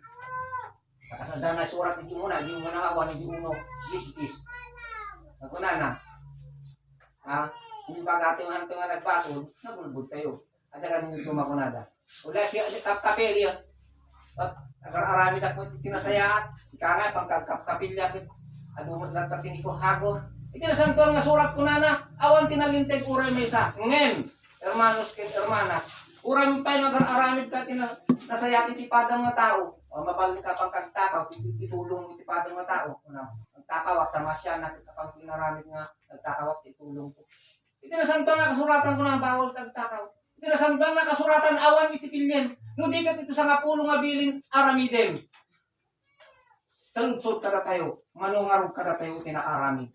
Kasanda na surat iti muna, iti muna, awan iti uno, diyes. Nagkunana, ha? Iti bagati nga hanto nga nagbasol, nagulbod tayo. Adda kami iti makunada. Ula siya, si Kap-, Kapelya. At agar-aramid ako iti tinasayaat. Sika nga, pangkagkapkapilya, ket adu met latta ti nikuhago. Iti Nasantoan nga Surat kunana, awan ti nalinteg uray maysa. Ngem, hermanos ken hermanas, uray pay no agar-aramid ka iti na-, nasayaat iti padam nga tao. O, mabalin ka pangkagtakaw, iti, itulong iti padam nga tao. Ano, agtakaw, at tamasian, nakita pang pinaramid nga, agtakaw, at itulong ko. Iti Nasantoan nga Kasuratan kunana, bawal ti agtakaw. Iti Nasantoan nga Kasuratan, awan iti pilien. No di ket iti sangapulo nga bilin, aramidem. Saludsod kadatayo, mano ngarud kadatayo ti naaramid.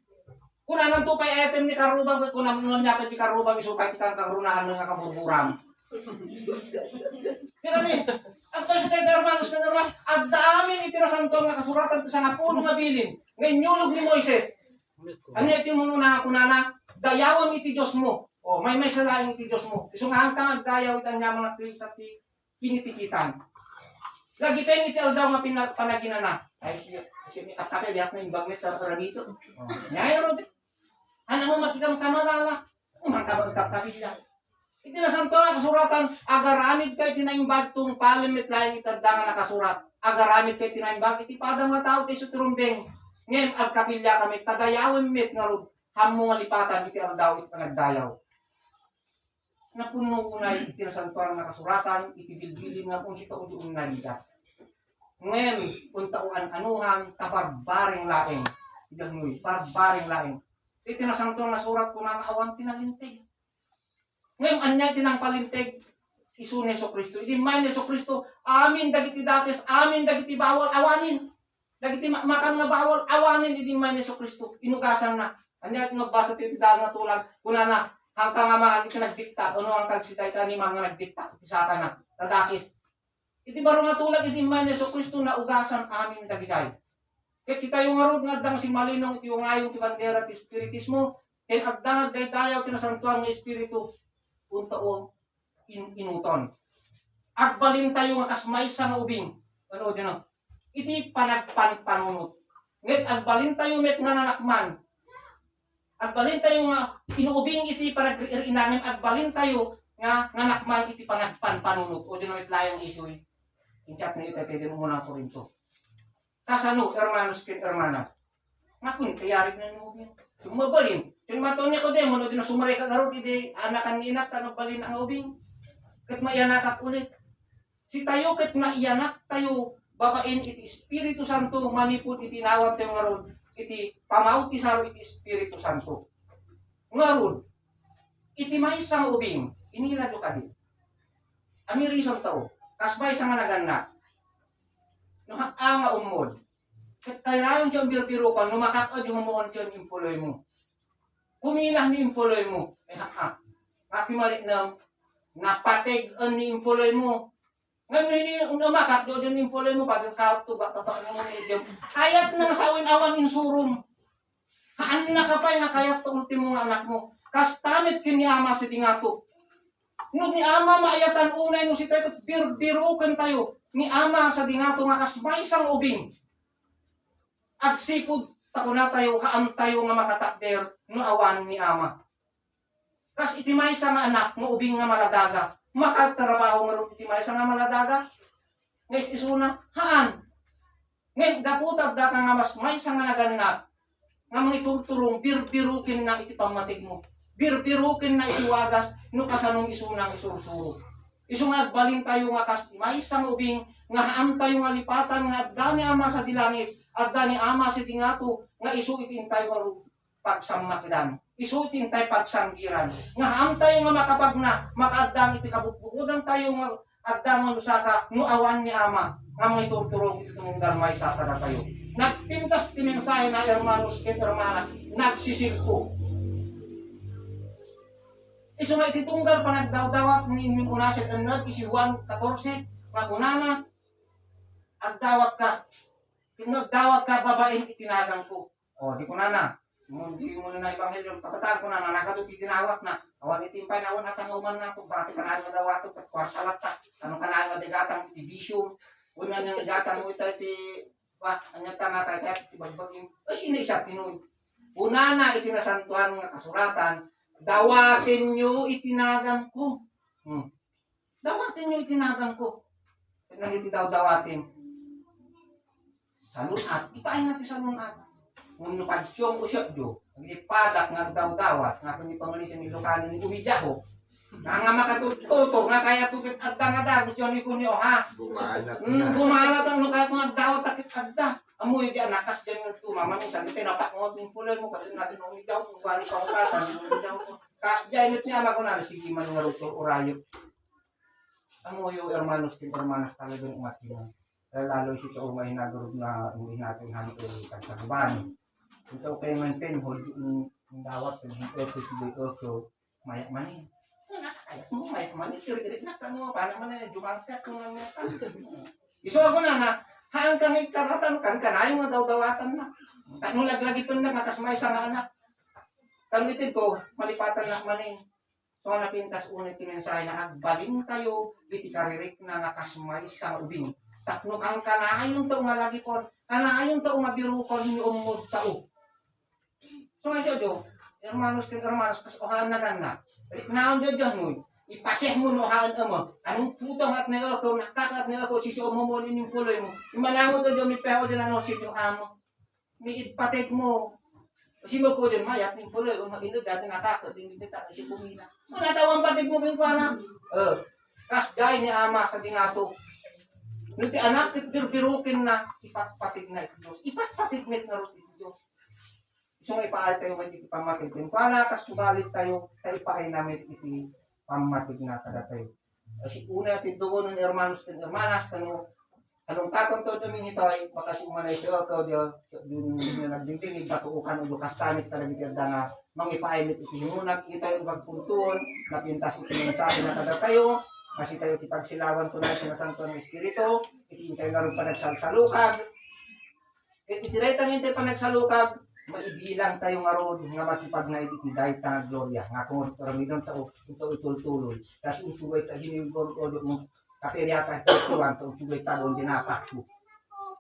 Kunananto pay item ni karrubang, kunam-, no nia pay ti karrubang, isu pay ti kankarunaan nga kaburburam. Di kadi, agpayso tayo, hermanos ken hermanas, adda amin iti Nasantoan nga Kasuratan ti sangapulo nga bilin nga inyulog ni Moises. Ania iti umuna nga kunana? Dayawem iti Diosmo. O, maymaysa laeng iti Diosmo. Isu nga haantang agdayaw iti aniaman nga pigsa ti kinitikitan. Lagi pay iti aldaw nga pina-, panaginana. Ay, siya, siya, at kapay, diak na imbag met sa paramito. O, nia ngarud. Ano mo, makikamkamalala. Umangkabagkapkapilya. Iti Nasantoan nga Kasuratan, agaramid ka iti naimbag, tungpalem met laeng iti adda nga nakasurat. Agaramid ka iti naimbag, iti padam nga tao ti isu ti rumbeng. Ngem agkapilya kami, ta dayawem met ngarud, ammo nga lipatan iti aldaw iti panagdayaw. Napunno unay iti Nasantoan nga Kasuratan, iti bilbilin nga agsao ti unay ligat. Ngem, kunta an-anuhan, ta barbareng laeng. Iti daytoy, barbareng laeng. Iti Nasantoan nga Surat, kunana awan ti nalinteg. Ngem ania ti nangpalinteg? Isu ni Jesu-Cristo. Idi immay ni Jesu-Cristo, amin dagiti dakes, amin dagiti bawal, awanen. Dagiti ma-, makan nga bawal, awanen idi immay ni Jesu-Cristo. Inugasanna. Ania ti nagbasa ti, ti daan nga tulag? Kunana, "Haanka nga mangan iti nagbitta, wenno haanka agsida iti animal nga nagbitta, iti sakana, ta dakes." Iti baro nga tulag idi immay ni Jesu-Cristo, naugasan amin dagitay. Ket sitayo ngarud nga adda nga simmalinong iti ungayon ti bandera ti Espiritismo, ken adda nga agdaydayaw ti Nasantoan nga Espiritu, unta o in-, inuton. Agbalintayo nga kas maysa nga ubing. Ano, dyan, no? Iti panagpanpanunot. Nget agbalintayo met nga nanakman. Agbalintayo nga inuubing iti panagriir-ina, ngem agbalintayo nga nanakman iti panagpanpanunot. O, dyan, no, met layang isu, eh. Inchak na ita, kaya din muna Corinto. Kasano, hermanos ken hermanas? Nga kun, kayari na ni Mobin. Sumabalin. Sin mato niya ko din, mano din sumaray ka garod, idi anakan ni inak, tan agbalin ang ubing. Ket maiyanakak ulit. Sitayo ket naiyanak tayo, babaen iti Espiritu Santo, manipud iti inawat tayo ngarud, iti pamautisaro iti Espiritu Santo. Ngarud, iti maysa nga ubing, inilado kadi. Ami reason tao, kas maysa nga nagannak. No, ha-, a nga ummod. Ket kayrayon ti birbirokon, no makakadyo mo on ti impuloy mo. Kuminah ni impuloy mo. Eh, ha, ha. Aki mali na, napateg-en ni impuloy mo. Ngem no ini, no makakadyo ni impuloy mo, pati ka tuba, tatak mo ni idiom. Kayat nang sawin awan insurom. Haan na ka pay nga kayat to ultimo nga anak mo. Kasta met ken ni ama sa dingato. No ni ama maayatan unay no sitayo ket birbiroken tayo. Ni ama sa dingato nga kas maysa nga ubing. Agsipud ta kunatayo, haan tayo nga makatakder no awan ni ama. Kas iti maysa nga anak nga ubing nga maladaga, makatrabaho ngarud iti maysa nga maladaga? Nga is-isuna, haan. Ngem gapu ta adda ka nga kas maysa nga nagannak, nga mangiturturong, birbirokenna iti pammategmo. Birbirokenna iti wagas, no kasano isuna nga isursuro. Isu nga agbalintayo nga kas maysa nga ubing, nga haantayo nga lipatan nga adda ni Ama sadi langit, adda ni Ama sadi ngato, nga isu iti intayo nga ru-, pagsammakdan. Isu ti intay pagsanggiran. Nga haantayo nga makapagna, makaaddang iti kabugbugodan tayo nga adda nga nusaka no awan ni Ama nga mangiturturong iti tumunggal maysa kadatayo. Nagpintas ti mensahe na, hermanos ken hermanas, nagsisilpo. Isu nga iti tunggal panagdawdawat ni Inmin Unasen Enned isi Juan katorse, nga kunana, agdawat ka. Ken agdawat ka babaen iti naganko. O, di kunana, mo, di mo na ebanghelyo, kabataan kunana, nagadu ti dinawatna. Awan iti impay na, awan ata nga umanna, kung bakit ka na nga dawato, ket kwarta latta. Ano ka na nga digatang iti bisyo? Una nga digatang mo ita iti, ba, anya ta nga kaya ti bagbagim. O, sino isa tinuod? Kunana iti nasantuan nga kasuratan, dawatenyo iti naganko. Hmm. Dawatenyo iti naganko. Ket nagiti dawdawaten. Salun-at. Ipaayna ti salun-at. Ngem no padsiong usepyo, nagdipadak nga agdawdawat, nga ken ni panglisen ni Lucano ni umidiaho. Nga, nga makatututog, nga kayat ket adda nga dagus, yun ni kunyo, ha? Gumalat Hmm, na. Gumalat ang no kayat nga agdawat, ket adda. Amoy di anak, kas diay nga tumama, minsan, tinapak mo, at yung pulay mo, kasi natin umidiaho, kung bali pa ang katan, umidiaho. Kas diay met ni ama ko na, sige man nga rutol, urayo. Amoyo, hermanos ken hermanas, talagang umatingan. Lalo si tao nga hinagurog na, nga hinatay nga iti kagsagban. Ito kay man pen, hold yung dawat, yung ocho, si Boy Ocho, mayak man eh. Ano na, kaya mo, mayak man eh, sir, irik na, tamo, paano man eh, jumangkat, kung ano, isu ako na na, haan ka nga ikaratan, kan kanayo nga dawdawatan na. Tano laglagipen na, nga kas maysa nga anak. Tano itid ko, malipatan na man eh. So, napintas unay ti mensahe na agbalintayo iti karirikna nga kas maysa nga ubing. Tapno kan kanayonto nga lagipon, kanayonto nga birukon ni ummod tao. So, nga siya, Jo, hermanos ken hermanas, kas uhaan na ganna. Riknaon, Jo, Jo, no, ipaseh mo no uhaan amo. Anong putong at na ako, nakaka at na ako, sisi umumuli ning puloy mo. Imanangot, Jo, mi peo, Jo, ano, si Jo, amo. Miid patig mo. Kasi mo po dyan, mayat, yung pulo, yung mag-inod, dati nakakot, yung dito, kasi pumila. Wala tawang patig mo, yung kuwana. Oh, kas jay ni ama sa dingato. No ti anak, ket birbirukin na, ipatpatig na iti Dios. Ipatpatig met nga rut iti Dios. Isu nga ipaay tayo, may iti pamatig. Yung kuwana, kas subalit tayo, tayo ipaay namin iti pammatigna kadatayo. Kasi una, ti dugonen, hermanos ken hermanas, kano, anong tatangtod amin itoy, bakasi umanay ti ikaw, di, di, di na nagdingdingig, batuokan, o kastanit, talaga ti adda nga, mangipaaymet iti himunag, itoy, ipagpuntuon, napintas iti mensahe na kadatayo, kasi tayo ti pagsilawan ko na iti nasanto nga Espiritu, iti intay nga rum panagsalsalukag, Ket iti dayta nga intay panagsalukag, maibilang tayo ngarud nga makipagnaed iti dayta nga gloria nga kung ramidon tayo, ito itultuloy. Tas unsugay ta hinigor o mo kapiriata iti tuwan, ta unsugay ta doon dinapakto.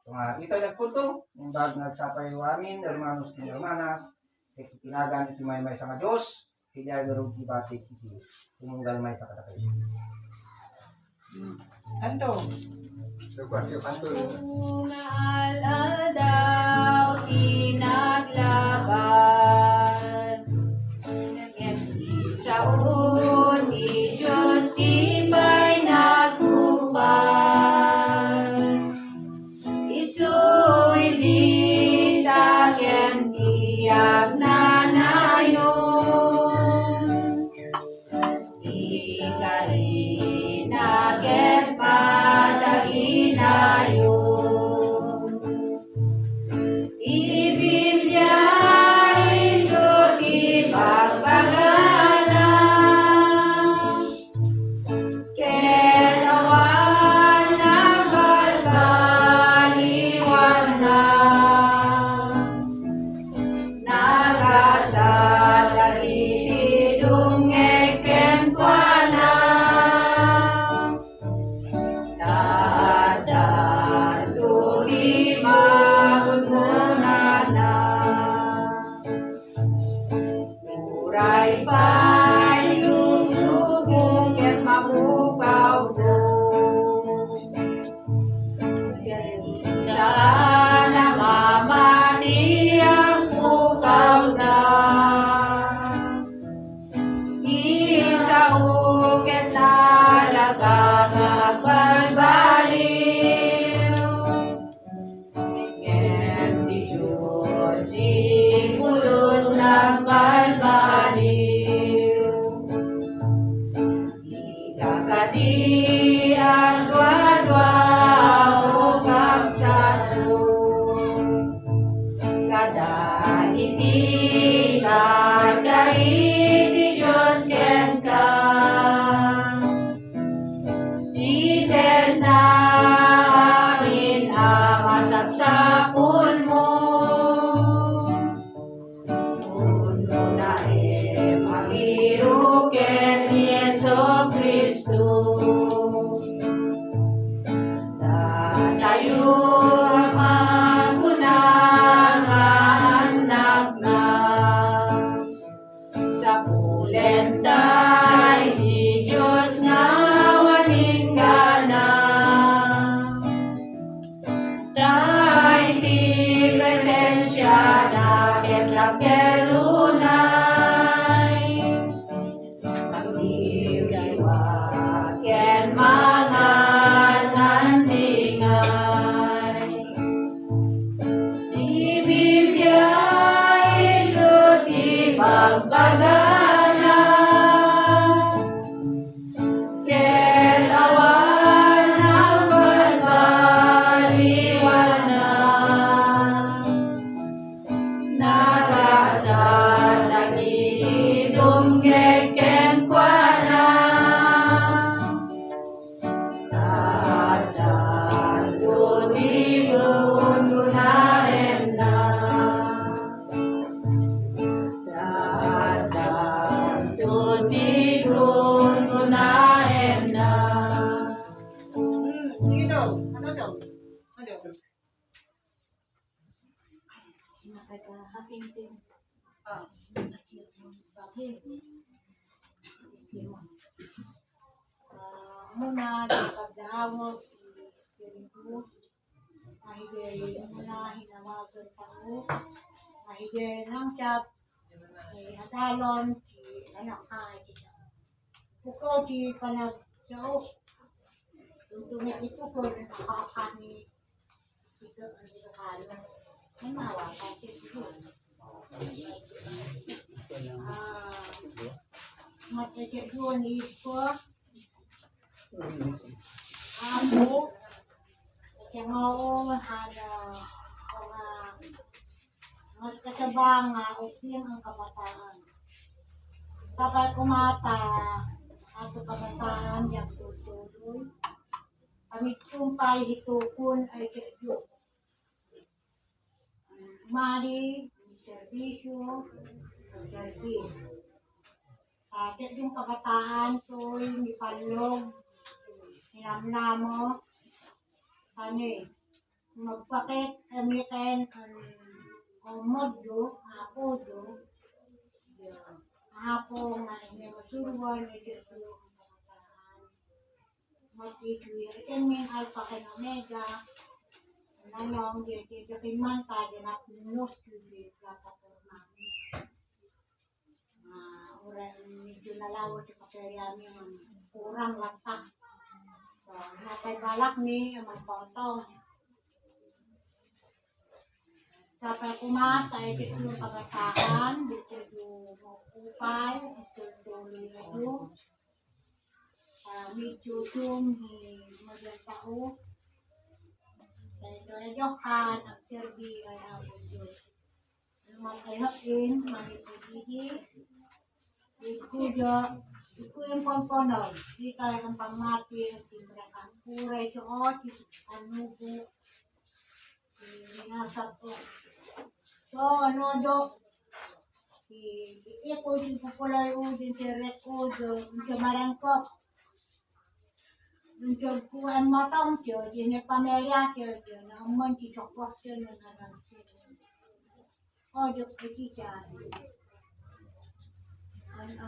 Nga, ito nagpunto, imbag nagsapay amin, hermanos ken hermanas, ket itinagan iti maymaysa nga Dios, Kaya garud ti batik iti tumunggal maysa kadakayo. Anto? Sugad, anto? Una al-aldaw ti naglabas, ngem ti sao ti Dios ti pay nagkupas. Isu idi ta ken ti agnanayon, ti karina ket pataginayon. Ti Biblia isu ti bagbagana. Ket awan nagbalbaliwanna. Nagasat dagiti dumngeg kenkuana. Ta addanto ti magungonana. Uray pay luglugo ket mapukawko. Saan a mamati a pukawda. Ti sao ket talaga nga agbalbaliw. Ngem ti Dios ti pulos nagbalbaliw. Ita kadi a duadua o kabsatko, kadagiti karkari ti Dios kenka. Itedna amin a masapsapulmo. Unona emairo ken ni Jesu-Cristo. Datayo a makuna nga annakna. Sapulenta iti Dios nga awan inggana. Ta iti presensiana ket dakkel unay. Agdiwdiwa ken mangan-andingay. Ti Biblia isu ti bagbagana, ket awan nagbalbaliwanna. Nagasat dagiti dumngeg kenkuana. Addanto ti gungunaenna. Addanto ti gungunaenna. Hmm, sige daw. Ano daw? Ano? Nakakahapin din. Ah. Ah, muna, di pagdahawag, Espiritu, mahiday muna, hinawagan pa ko, mahiday nang siyap, eh, adalon, si anak ka, si Pukaw, di panagsaok. Tuntungan ito ko, nakakani. Ito, ang Ilocano. May mawa, kasi ito. Ah, Iti duan ni Isko. Apo. Iti nga o, hala, o nga, nga kasaba nga ubing ang kabataan. Tapay kumata, ato kabataan, di agtultuloy. Kami tumpay hitukon ay Dios. Mari, serbisyo, serbi. Sa ating kabataan, toy, mipallog, minamnamo, kami, magpakit, kami ken, ang modyo, apo do, apo nga inyo masuruan, iti kabataan. Mapituya ken min Alpha ken Omega. Nanong, di, di, di, ken man ta, di, napnos, di, di, plataporma. Ah, ora, medyo nalawa ti kaperiami, kurang latta. So, natay balak mi, magpautong. Sapay kuma, sa iti kabataan, dito do maupay, ito tuloy na do. Ah, medyo dum ni Maria Tao. Kaya ito ay Johan, ang serbi ay Apo Diyos. Lumatay hain, manipulihi. Ikuya, ikuya ang pampanag. Di tayo ang pamati, ang timbrakan. Puray siya, o, si Anugo. Binasag ko. So, ano, Dok? Di, di ko, di ko pala yung din si Rek ko, do, yung sa Marangkok. Yung sa kuwan mo tong, siya, di na pamilya, siya, di na, umon, di sa kwak, siya, na, na, na, siya. O, Dok, iti siya. Ano,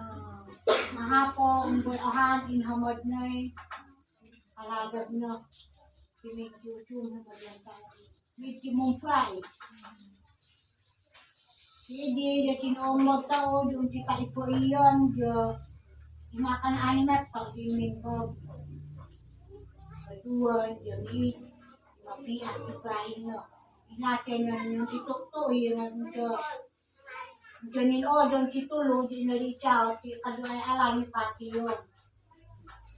mahapo, ang bulahan, inhamad na eh. Alagad na. Kinikiukiu na maryang tao. Medyo mungkay. Sige, ya kinumog tao, yung kita ipo iyon, ya inakan animat, pag imingkog. Kaduan, ya ni, mapiat, ipain, no. Inakan na yung itukto, yung, yung, Janin o, don ti tulo, di na di siya, ti kaduay alam ni Patio.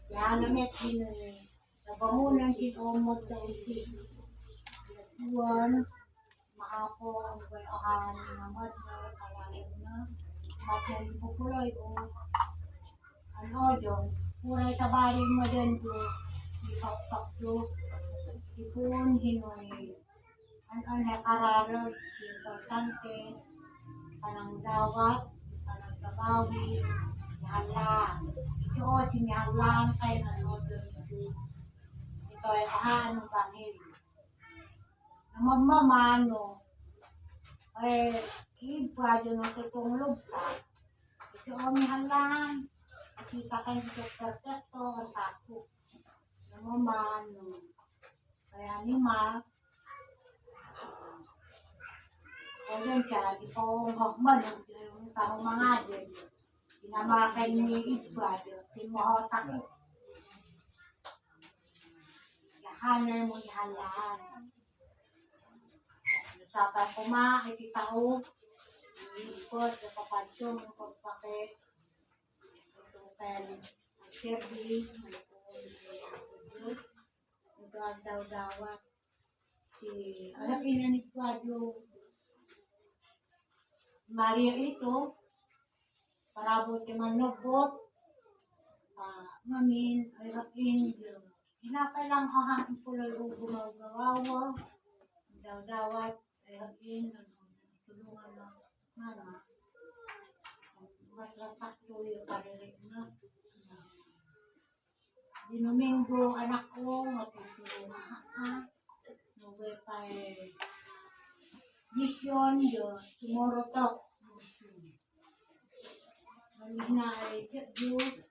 Yan, na met din eh. Nabangunan ti umod na iti. Tuan, maapo, ang buhay ahan, namad na, kalayan na. Matiyan ko kulay o. Ano, don. Kulay tabaling mo din, do. Di pakpak, do. Ipun, hinoy. An-, an nakararag, importante, panangdawat, panangbabawi, mihallaan. Iti o, ti mihallaan kay ano, dito. Ito ay ahaan ng bangil. Namamamano, ay, iba, dyan ang tutong lugta. Ito o, mihallaan. Kita kayo dito, perfecto, ang tako. Namamano. Kaya ni Mark, o yun siya, di ko magmano, yung tao mga din. Pinamakan ni Edward, yung tinuhotak. Yahanan mo, yahanan. Sa pa kuma, iti tao, ikot, sa papadyo, yung pagpakit, ito, kaya, ang service, may puon, may puon. Ito ang dawdawat. Si, anak ina ni Kuadro. Maria ito, parabot ti mannubbot. Ah, mamin, ay, akin, inapay lang ko ha, ang pulay o gumawgawawa. Dawdawat, ay, akin, ano, tulungan na, mama. Mas lasak to yung paririk na. Di Domingo, anak ko, matutulog na ka. Nagay pa eh. Mission, Diyos, tomorrow talk. Ano na eh, Diyos,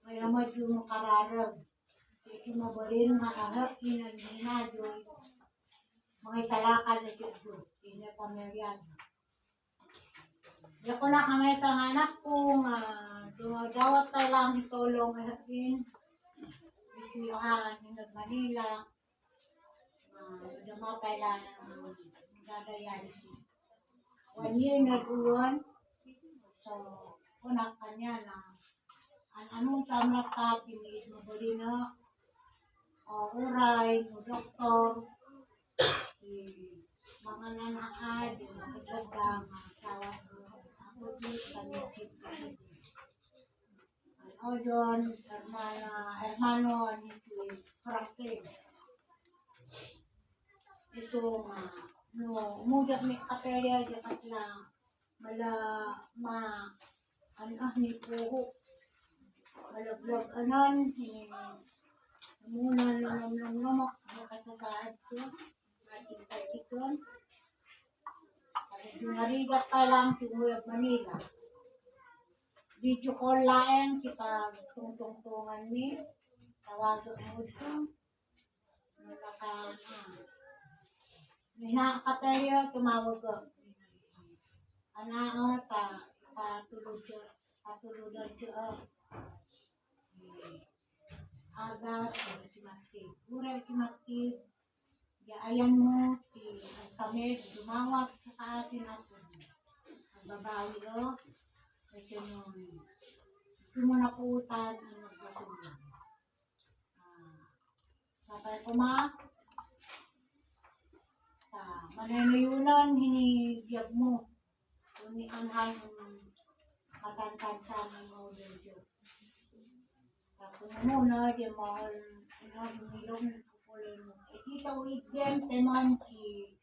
kaya madyo makararag. Iti mabalin nga ahak, inanina, Diyos. Mga italakan na Diyos, Diyos. Ina pamilya. Diak ko na kami sa anak ko nga dumadawat tayo lang itulong akin. Iti, ah, ni Manila. Ah, dumapay lang ang dialysis. One year na duwan. So, kunak kanya na An-ano sa amrap ka, ti mabalin a, o, uray, no doktor, ti mangan-an a, di magdagdag, asawa, ako, di, kami, Odon, hermana, hermano ni Franklin. Isu nga, no, umuyak ni kapelya, di kat la, mala, ma, ano, ah, ni puho. Malaglag, anan, ni, muna, nanamnamnama, nakasasad ko. Ating kaibigan. Narigat pa lang, tumuyag Manila. Video call laeng, kita tungtungtungan ni, tawagan mo dito. Naka, ah. Nakapelya, tumawag ko. Ana, o, ta, patulog siya, patulugan siya, o. Aga, si Maxi. Uray si Maxi, ya ayan mo, ti agtamed, dumawat, saka atin ako. Agbabawi, o. Kasi nung, gusto mo na po utan, ang nagbasulan. Ah, sabay ko ma, ah, mananuyunan, hinibiag mo. Kung ni anhan, matantansan ang order ko. Tapos muna, di mahal, ano, hinilong, kukulay mo. Ikita ko, igyan, teman, ki,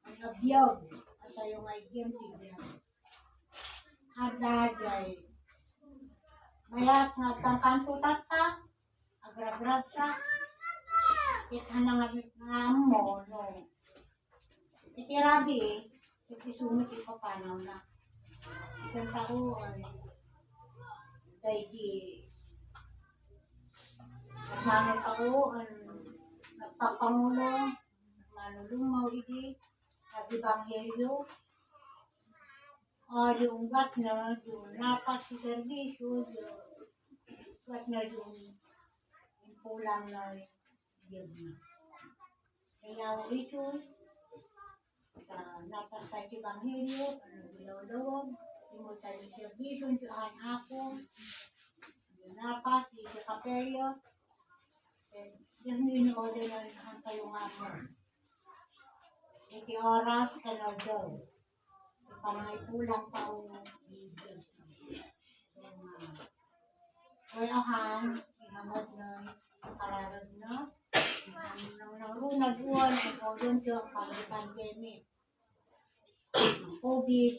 ang abiyag, at tayo nga igyan, igyan. Ada, jay. Mayat, nga, tangkanto, tatta, agragrag sa, kita na nga, nga mo, no. Iti rabi, iti sumit ipapanaw na. Isang taon, daydi, mano taon, nagpapangulo, manulumaw idi, nag-ebanghelyo. O, di unggat na, di napas ti serbisyo, di unggat na, di impulang na, di na. Kaya ito, sa napas tayo ti ebanghelyo, ano, bilawlawag, imulta ti serbisyo, ti ahan ako, di napas, di kapelyo, eh, di order na tayo nga mo. Iti oras, kanado. Panay kulang pa o video. Kaya han, inamod na kararag na. Nang narunag uwan, ang kaulon siya, pag pandemic. COVID.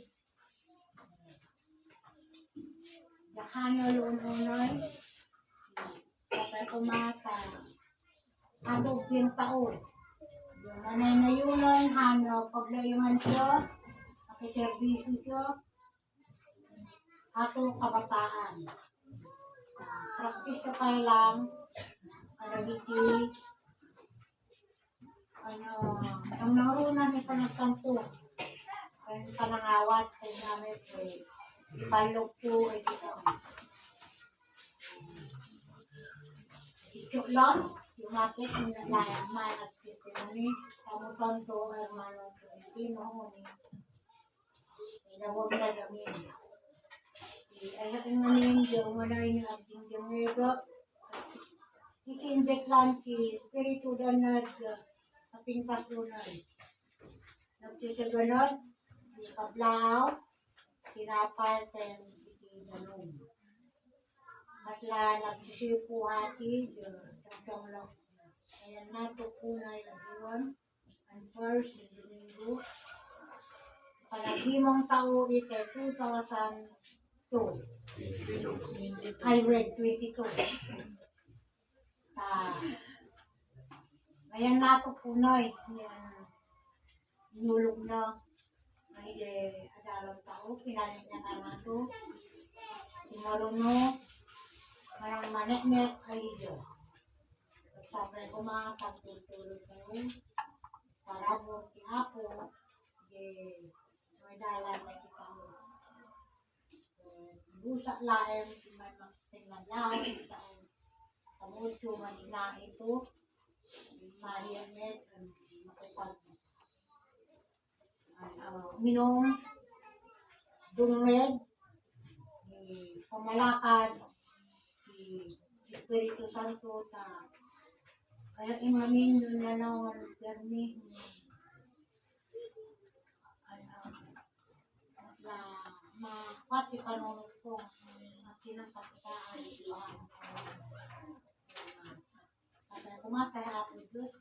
Dahan na luon-unay. Kapag kumata. Ato ubing tao. Manay-nayunan, han, no, paglaingan siya, makiserbisyo siya, ato kabataan. Practice ka pa lang, para diti, ano, ang narunan ni panagtampo, ang panangawat, kay namin, eh, ipalog po, eh, dito. Ichuklan, lumapit ang naglayang man at kikinani, kamutan to, hermano, Tolentino, ni inawag na gamin. Di, ay, hating manin, di umanay ni Abding Diomego, isinbet lang si Espiritu dan nag, kapintas unay. Nagsisaganod, di kablaaw, tinapay, ten, iti danum. Kasla nagsisipu hati, di, tongtong lang. Ayan na, tukunay, aduan, ang first, Domingo. Panagimong tao, iti two thousand two. Ay, red, twenty-two. Ah, ayan na, tukunay. Ayan. Inulog na. Ay, eh, adalan tao, pinalit niya ka na to. Kumaruno, manang maneknek, ay, iyo. Sabay ko mga pagtultulo tayo. Para mo, ti Apo, eh, may dalan na kita mo. Eh, busa laeng, may mag-, tingnan lang, kita mo. Kamucho, manila ito. Maria Med, ang makipag-, ah, minong, dungmed, eh, pamalakad, Espiritu Santo ta kaya imamin no nanawan permi. Ano, na mapati panunod ko, makinang kakitaan, Kaya kumatay Apo Diyos,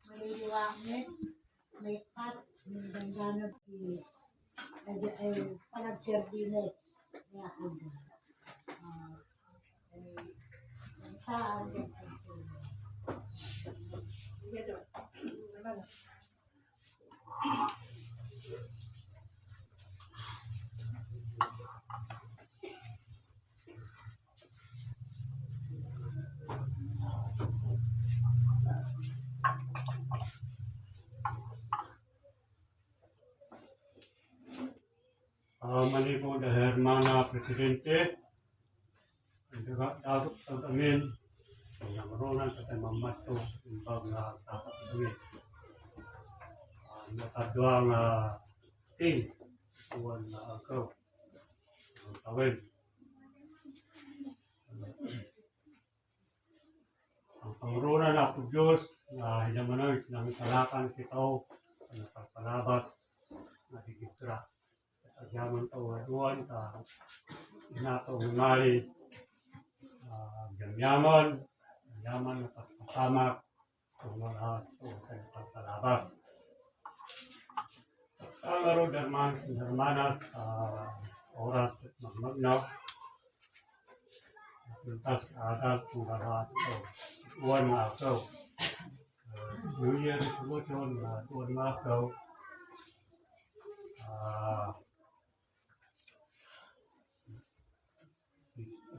maliliwanag, may pat, may dandanag, ay, ay, panagserbi na, kaya, ay, ah, ay, ay, saan, ay, ay, Ah, manipud a hermana presidente, ang daga-, dagot pag amin, ang nangurunan sa kay Mamadto, imbag nga tatak kami. Ah, nakadua nga team, kuwan nga agaw, ang tawid. Ang pangurunan na Apo Diyos, nga hinamanan, sinangisalakan kita, ang pagpalabas, nga digigra. Agyaman tawaduan ta inato nga mali, ah, agyaman, agyaman nga pagpasamak, kung wala, kung sa pagpalabas. Ang arod, herman-, hermanas, ah, oras at magmagnaw. Pintas, adat, kung wala, uwan nga aso. Ah, New Year resolution, ah, uwan nga aso. Ah,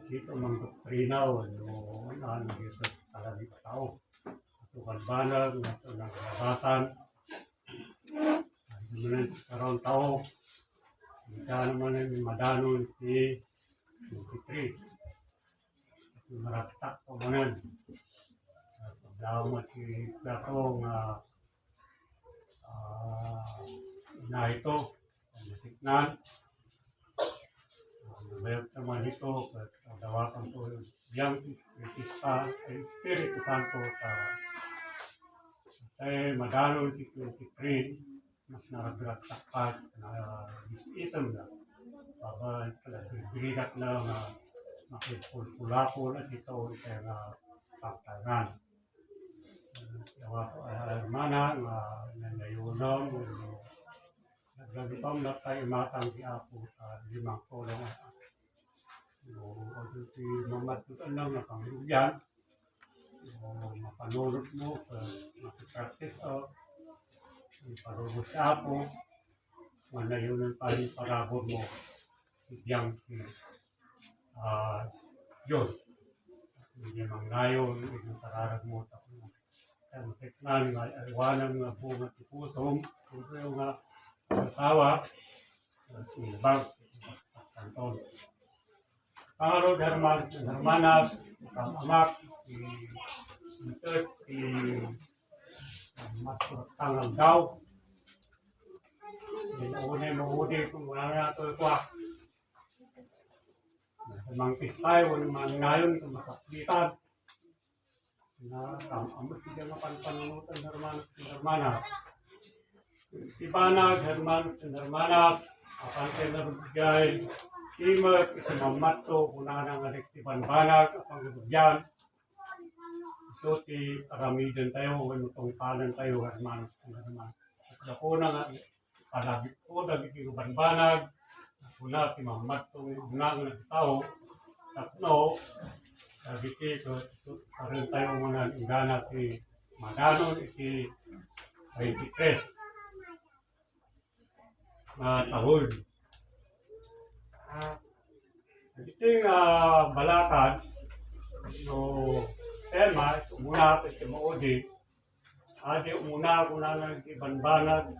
Dito mang doktrina o no, ano, dito talaga tao. Ito kalbanan, ito naglabasan. Ano man ang karon tao. Hindi naman ang madanon si twenty-three. Ito maratak pa manan. At paglaom at si Plato nga, ah, na ito, ang nasiknan. Nabayag naman ito, pagdawakan ko, yang Espiritu Santo, Espiritu Santo, sa, eh, madanon ti twenty-three, mas naragrak takpat, na, is-isem na. Baba, talagang birigat na, nga makipulpulapol at ito, kaya nga, pagtangan. Yawa po, ah, hermana, nga nanayunom, naglagitom na tayo matang di Apo, ah, limang tulong. No, ano si Mama Tutan lang na pangluyan. No, mapanulot mo, ah, makipraktis, oh. Iparubos sa Apo, manayunan pa yung parabor mo. Biyang si, ah, Diyos. Hindi mangnayon, hindi kararag mo, tapos ang teknan, nga iwanan nga bunga ti pusom, siyempre nga asawa, simbag, kanton. Pangarod, herman-, hermanas, kam-amak, ti, ti, ti, mas kurang daw. Hindi na unay maudi kung wala na ito ito, ah. Mangkis tayo, wala man ngayon, kung masakitan. Na, am-, amo siya nga panpanunutan, hermanos ken hermanas. Ti banag, hermanos ken hermanas, apan ken narugay, timek, iti mamatto, kunana nga dagiti banbanag, a pangrugyan, isu ti aramiden tayo, wenno tungpalan tayo, hermanos ken hermanas. Ket gapuna nga, Palagipko dagiti rubanbanag, kuna ti mammadto nga ignang nga tao, tapno dagiti ket, ket, karentayo manen inggana ti madanon iti twenty-three nga tawen. Dagiti nga balakad, no, tema, umuna iti maudi, Adi umuna, kunana iti banbanag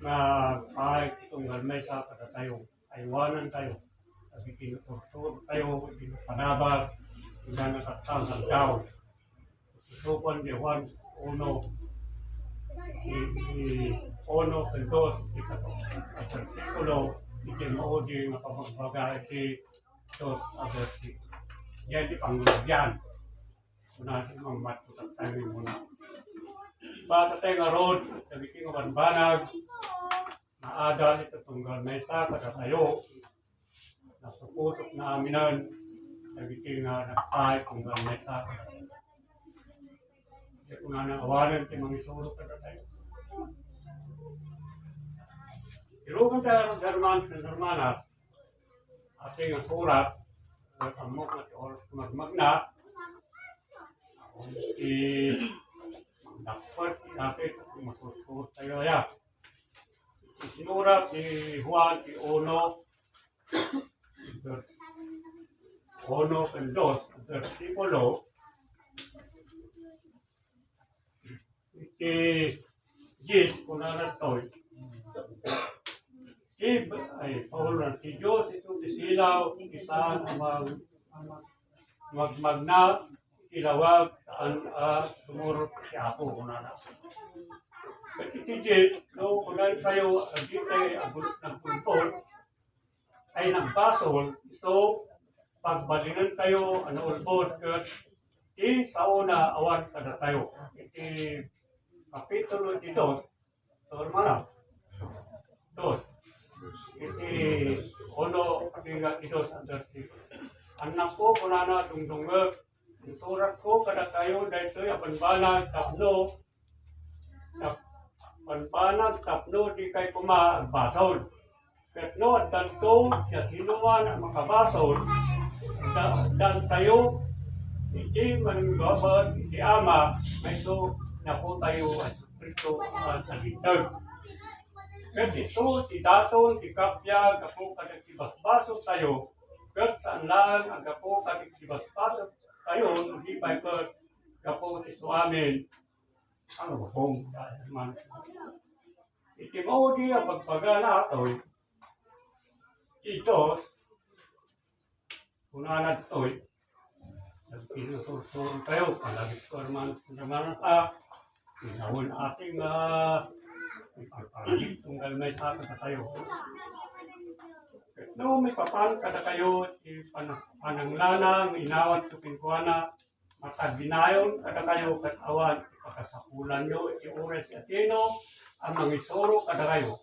nga agpaay ti tunggal maysa kadatayo, aywanantayo, dagiti naturturtayo, iti napanabas, iti nataktang aldaw. Isupan di Juan uno, i, i, uno ken dos, iti kato-, a bersikulo, iti maudi nga pamagbaga iti dos a bersikulo. Yan ti panglagyan. Kuna ti mammatputan tayo muna. Basa tayo nga road, dagiti nga banbanag, nga adal iti tunggal maysa kadatayo. Nasuputok na aminen, dagiti nga nagpaay tunggal maysa kadatayo. Iti kunana awanen ti mangisuro kadatayo. Irugan tayo, hermanos ken hermanas, ati nga surat, nga ammok nga ti oras ti magmagna, ti magdakpet, ti dati, masursuro tayo aya. Sinurat ni Juan ti uno, uno ken dos, bersikulo, iti dies, kunana daytoy. Ti, ay, Paul, ti Dios isu ti silaw, ti saan a mag-, magmagna, ti lawag, saan a sumurot ti Apo, kunana. Ket iti dies, no, kunan kayo, agitay, agul-, nagulbod, ay nagbasol, isu, pagbalinen tayo, ano, ulbod, ket ti saona awan kadatayo. Iti kapitulo iti dos, Hermana, dos. Iti uno, kapinga iti dos, ang bersikulo. Annakko, kunana, dungdungngeg, insuratko kadakayo daytoy a banbanag tapno, tap-, banbanag tapno dikay koma agbasol. Ket no addanto siasinoman a makabasol, da-, addantayo iti manunggaban iti Ama, nga isu Apotayo a Jesu-Cristo a naglinteg. Ket isu ti daton ti kappia gapu kadagiti basbasoltayo, ket saan laeng a gapu kadagiti basbasoltayo, no di pay ket gapu ti isuamin a lubong. Iti maudi a bagbagana daytoy, ti Dios, kunana daytoy, nagpinsursuro tayo, palagip ko, hermano, hermano, a inawan ating, ah, ipagpalagip tunggal maysa kadatayo. No, maipapan kadakayo ti pan-, pananglana nga inawatko kenkuana, mataginayon kadakayo ket awan ti pakasapulanyo iti oras ti asino a mangisuro kadakayo.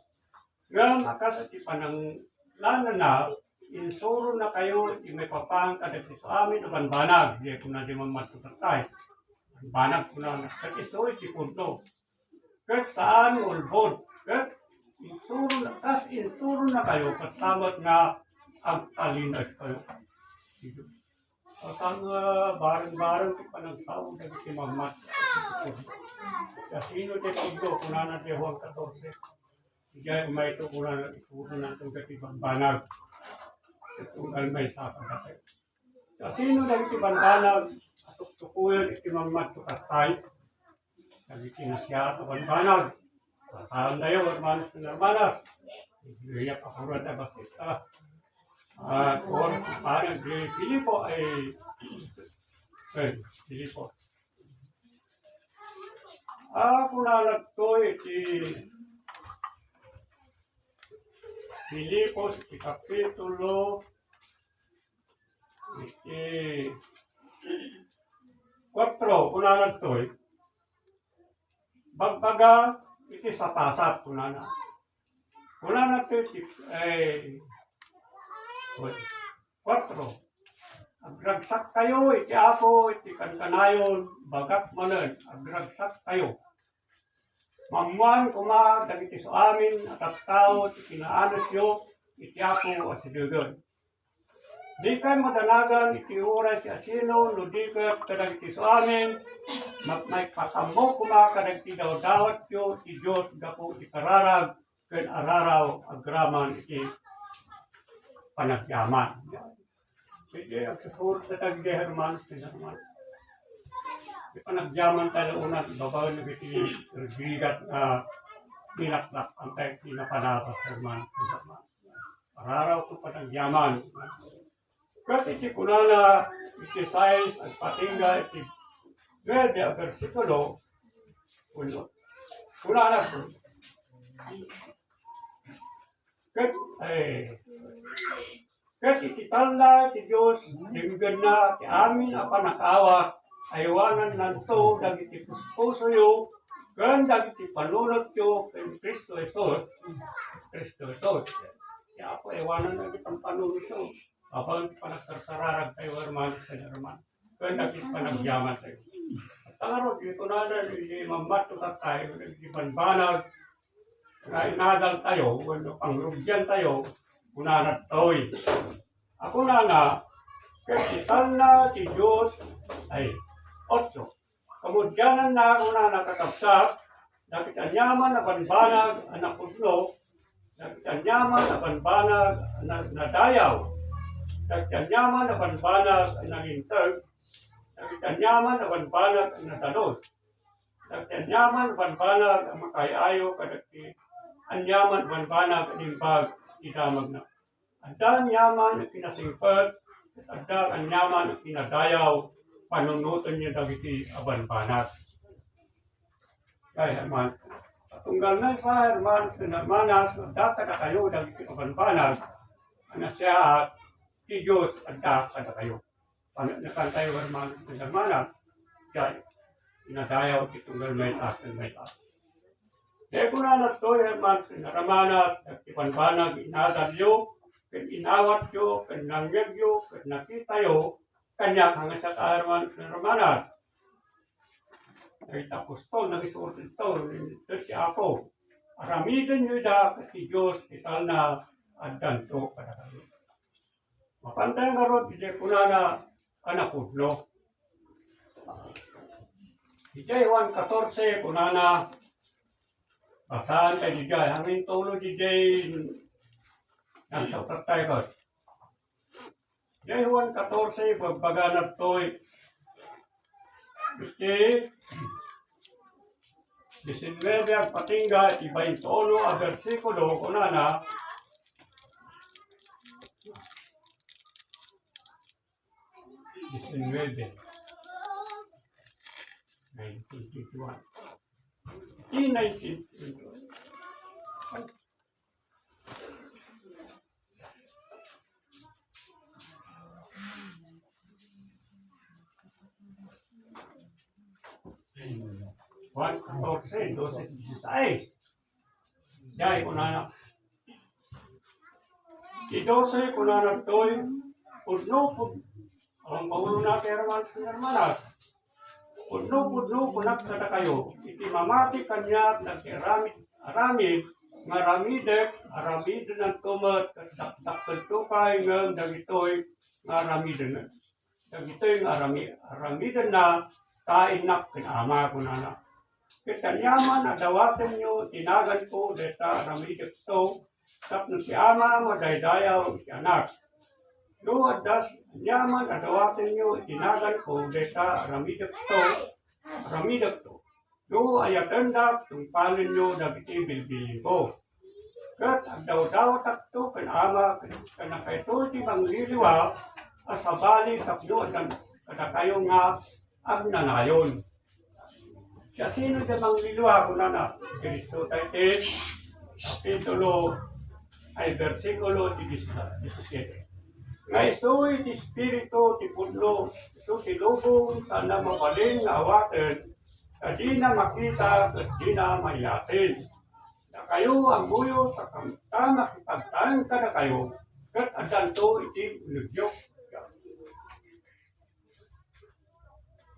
Ngem a kas iti pananglanana, insuronakayo iti maipapan kadagiti isuamin a banbanag. Diay kuna di mammadto tattay. Banbanag kunana, ket isu iti pudno. Ket saan nga ulbod. Ket insurona, kas insuronakayo, kasta met nga agtalinaedkayo. Saan nga bareng-bareng ti panagtao dagiti mammadto. Kasino ti pudno, kunana ti Juan katorse. Idiay umayto kunana, isuronato dagiti banbanag. Ket unggal maysa kadatayo. Kasino dagiti banbanag a tuktukoyen iti mammadto tattay? Dagiti nasiaat a banbanag. Basaendayo, hermanos ken hermanas. Biblia, pakuran ta bassit, ah. Ah, or, parang di Filipo, ay, ay, Filipo. Ah, kunana daytoy iti Filipos, iti kapitulo, iti kuatro, kunana daytoy, bagbaga iti sapasat, kunana. Kunana daytoy iti, eh, kuatro. Agragsakkayo iti Apo iti kankanayon, bagak manen, agragsakkayo. Maammoan koma dagiti isuamin a tattao ti kinaanosyo iti Apo a sidegen. Dikay madanagan iti oras ti asino no di ket kadagiti isuamin, ma-, maipatammo koma kadagiti dawdawatyo ti Dios gapu iti kararag ken araraw agraman iti panagyaman. Sige, agsusurot dagiti hermanos ken hermanas. Iti panagyaman tayo unat, babaen dagiti rigat nga dinakdak, antay ti napanabas, hermanos ken hermanas. Araraw ti panagyaman. Ket iti kunana, iti sais, agpatingga iti nuebe a bersikulo, uno. Kunana, ket, eh, Ket iti talna ti Dios, denggenna ti amin a pannakaawa, aywanannanto dagiti puspusoyo ken dagiti panunotyo ken Cristo Jesus. Cristo Jesus. Ti Apo, aywananna ti pampanunotyo. Apan ti panagsarsararagtayo, hermano ken hermana, ken dagiti panagyamantayo. At ngarud, iti kunana, iti mammatto tattayo, iti banbanag, nga inadaltayo, wenno pangrugiantayo, kunana ditoy. A kunana, ket italna ti Dios, ay, otso. Kamudiananna, kunana, kakabsat, dagiti aniaman a banbanag a napudno, dagiti aniaman a banbanag a na-, nadayaw, dagiti aniaman a banbanag a nalinteg, dagiti aniaman a banbanag a nadalus, dagiti aniaman a banbanag a makaay-ayo kadagiti aniaman a banbanag a naimbag ti damagna. Adda aniaman a kinasingpet, ket adda aniaman a kinadayaw, panunotenyo dagiti a banbanag. Kaya man, tunggal maysa, hermano ken hermanas, adda kadakayo dagiti a banbanag a nasayaat ti Dios adda kadakayo. Paneknekantayo, hermano ken hermana, diay inadayaw ti tunggal maysa ken maysa. Diay kunana ditoy, hermano ken hermana, dagiti banbanag inadalyo ken inawatyo ken nangngegyo ken nakitayo kaniak, nga siak, hermano ken hermana. Dagiti apostol, nangisurat dito, dito ti Apo. Aramidenyo ida ket ti Dios italna addanto kadakayo. Mapantayo ngarud iti kunana a napudno. Idiay Juan katorse, kunana, basaan tayo idiay, amin tulo idiay, nagsautattayo ket. Idiay Juan katorse, bagbagana ditoy, iti disinnuebe agpatingga iti baintiuno a bersikulo, kunana, disinnuebe. Nineteen twenty-one. Iti nineteen twenty-one. Juan katorse, dose, dieciséis. Diay kunana. Ti dose, kunana ditoy, pudno, pud-, ang pangulo na kay hermanos ken hermanas. Pudno-pudno kunak kadakayo, iti mamati kaniak dagiti aramid, aramid nga aramidek, aramidennanto met ket dakdakkelto pay ngem dagitoy nga aramiden, dagitoy nga arami-, aramidenna, ta innak ken Ama, kunana. Ket aniaman a dawatenyo ti naganko dayta aramidekto, tapno ti Ama madaydayaw iti Anak. No adda aniaman a dawatenyo iti naganko dayta aramidekto, aramidekto. No ayatendak, tungpalenyo dagiti bilbilinko. Ket agdawdawatakto ken Ama, ket kadakayo ti mangliliwa a sabali tapno addan kadakayo nga agnanayon. Siasino ti mangliliwa, kunana? Cristo tayo ti kapitulo, ay, bersikulo ti diecisiete. Nga isu iti Espiritu ti pudno, isu ti lubong, sana mabalin nga awaten, ta dina makita ket dina maiyasin. Dakayo, ammoyo, ta kam-, ta makipagtaeng kadakayo, ket addanto iti unegyo.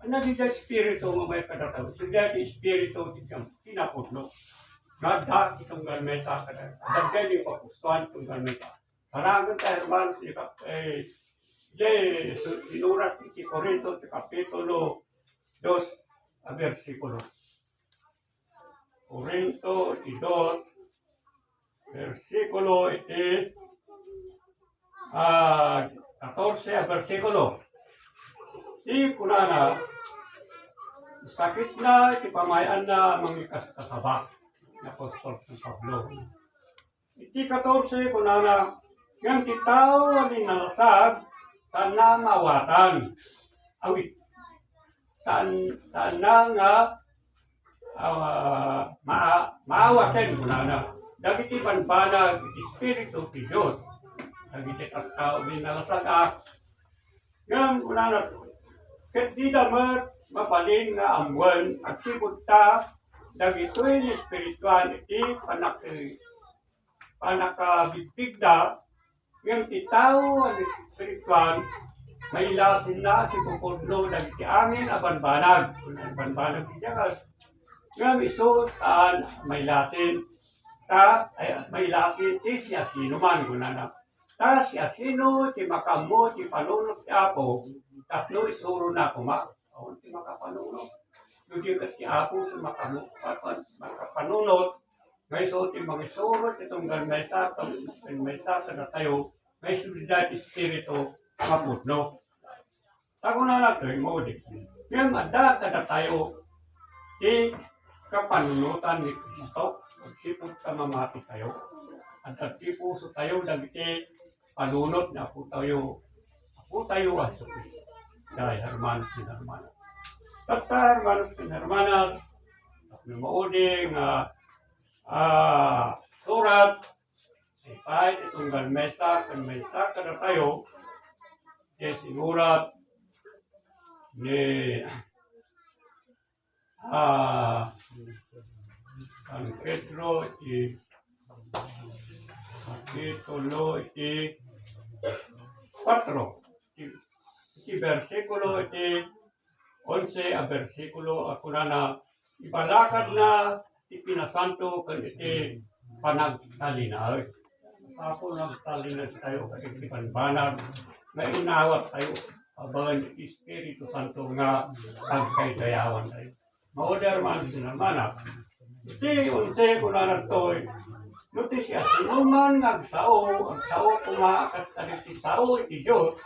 Ania dayta Espiritu nga mayat kadatayo? Isu dayta ti Espiritu ti kinapudno. Adda ti tunggal maysa kada-, adda ti kapustuan tunggal maysa. Saragen ta, hermano, ti kap-, eh, di, su-, sinurat ti Corinto ti kapitulo dos a bersikulo. Corinto iti dos, bersikulo iti, ah, katorse a bersikulo. Ti kunana, sakitna iti pamay-anna a mangikaskasaba ni apostol San Pablo. Iti katorse, kunana, ngem ti tao a linnalasag, saanna a maawatan. Awit. Saan, saanna nga, ah, ma-, maawaten, kunana, dagiti banbanag iti Espiritu ti Dios. dagiti tattao nga nalasag-ak. Ngem kunana, ket dida met mabalin nga ammoen agsipud ta dagitoy nga espirituan iti panak-, pannakabigbigda, ngem ti tao a espirituan, mailasinna ti pupudno dagiti amin a banbanag. Banbanag ti Dios. Ngem isu, haan mailasin, ta, ay, mailasin ti siasinoman, kunana. Ta siasino ti makaammo ti panunot ti Apo, tapno isurona koma? Awan ti makapanunot. No di ket ti Apo ti makaammo, papan-, makapanunot, nga isu ti mangisuro ti tunggal maysa, ken maysa kadatayo, nga isu dayta ti Espiritu nga pudno. Ta kunana toy, maudi. Ngem adda kadatayo ti kapanunotan ni Cristo, agsipud ta mamatitayo. Adda ti pusotayo dagiti panunot ni Apotayo, Apotayo a Jesu-Cristo. Dayta, hermanos ken hermanas. Tatta, hermanos ken hermanas, tapno maudi nga, ah, surat, Ipay ti tunggal maysa ken maysa kadatayo, ti sinurat ni, ah, San Pedro iti kapitulo iti kuatro, iti, iti bersikulo iti onse a bersikulo a kunana, ibalakadna ti pinasanto ken iti panagtalinaed. Apo, nagtalinaedtayo iti banbanag nga inawattayo, abaen ti Espiritu Santo nga agkaidayawantayo. Maudi, hermanos ken hermanas. Iti onse, kunana ditoy, no ti siasinoman nga agsao, agsao koma a kas kadagiti sao iti Dios,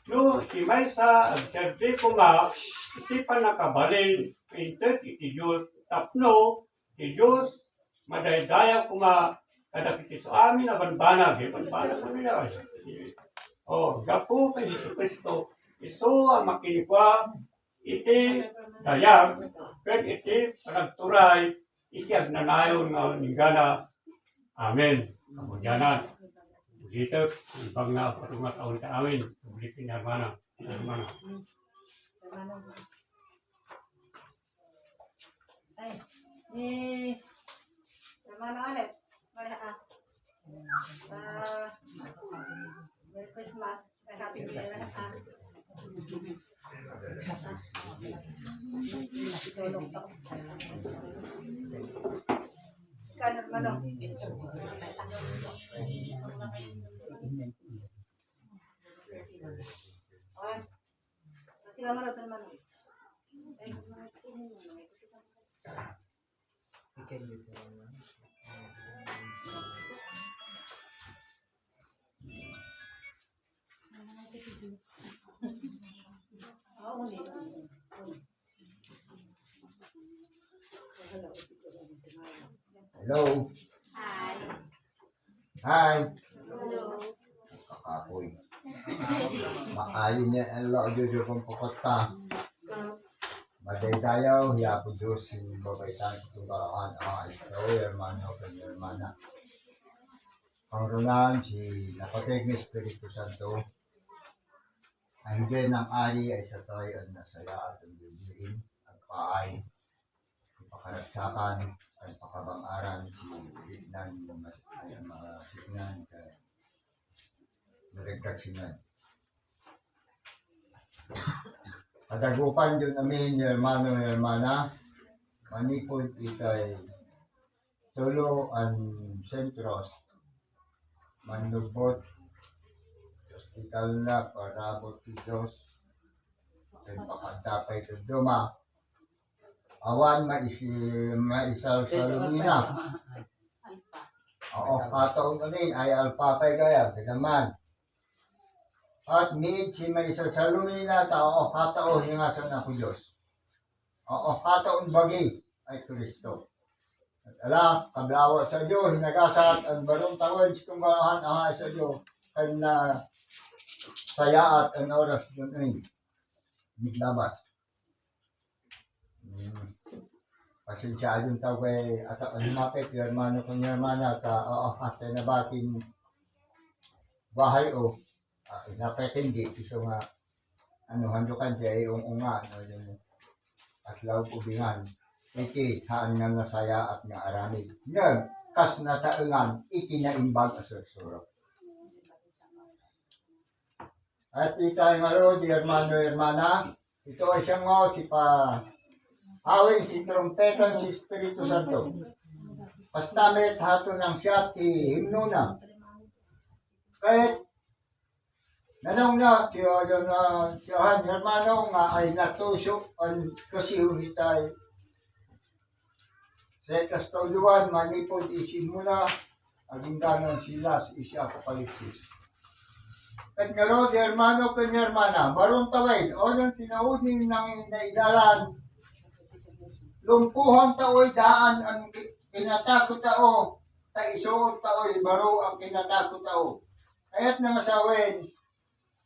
no ti maysa agserbi koma iti pannakabalin, inted iti Dios tapno ti Dios madaydayaw koma kadagiti amin a banbanag, eh, banbanag ano yan? Oh, gapu kay Jesu-Cristo, isu a makinikua iti dayag ken iti panagturay iti agnanayon nga inggana. Amen. Kapudianan. Ulitek, ibang na, parungat awan ka amin. Ulitek ni hermana. Hermana. Ay, ni Hermano Alex, wala ka. Ah, Merry Christmas. Ay, Happy New Year, ha? Ikaw, hermano. Ah, sige, hermano, hermano. Ay, hermano. Hello. Hi. Hi. Hello. Kakapoy. Maayo ni ang lo, jojo kong pukot ta. Madaydayaw, hi Apo Dios, iti babaitan, iti tunggal awan, ah, ikaw, hermano, ken hermana. Pangrunan, ti napateg nga Espiritu Santo, a idiay nang-ari, ay satay, a nasayaat, a bibiin, agpaay, ti pakaragsakan, ken pakabang-aran, ti bitnan, mas-, ay, masiknan, ken madagdag sinan. Kadagupan diyon amin, hermano, hermana, manipud itay tulo a sentros, mannubbot, hospital na, parabot ti Dios, ken pakadda pay iti dadduma, awan maisi-, maisalsalumina. Oo, kataon amin, ay alpapay gayam, kadaman. At miid ti maisalsalumina, ta oo, kataon, hingasan na ku Dios. Oo, kataon bagi, ay Kristo. At ala, kablawa sa Dios, hinagasat, ang barong taon, sa kung barahan, aha, sa Dios, kan na sayaat, ang oras, yun, ay, miglabas. Hmm. Pasensya ayon tayo kay ata ano mapit, hermano ko ni hermana, ta, oo, ate na batin. bahay o, ah, inapay ken di, isu nga, ano, handukan di ay ung-unga, no, yung aslaw ubingan. Iti, haan nga nasayaat nga aramid. Ngem, kas nataengan, iti naimbag a sursuro. At itay ngarud, hermano, hermana, ito ay siya nga si pa awing si trompetan si Espiritu Santo. Basta met hato nang siya ti himnona. Kahit nanong na, ti, ano na, ti han hermano nga ay natuso, an kasi itay Sa ikastoy Juan, manipud iti simuna, agingganan sila iti Apokalipsis. Ket ngarud, hermano ken hermana, barong tawen, onon sinaudin nang naidalan, lumpuhan taoy daan ang ki-, kinatakot tao, ta isuot taoy baro ang kinatakot tao. Kayat na nga sawen,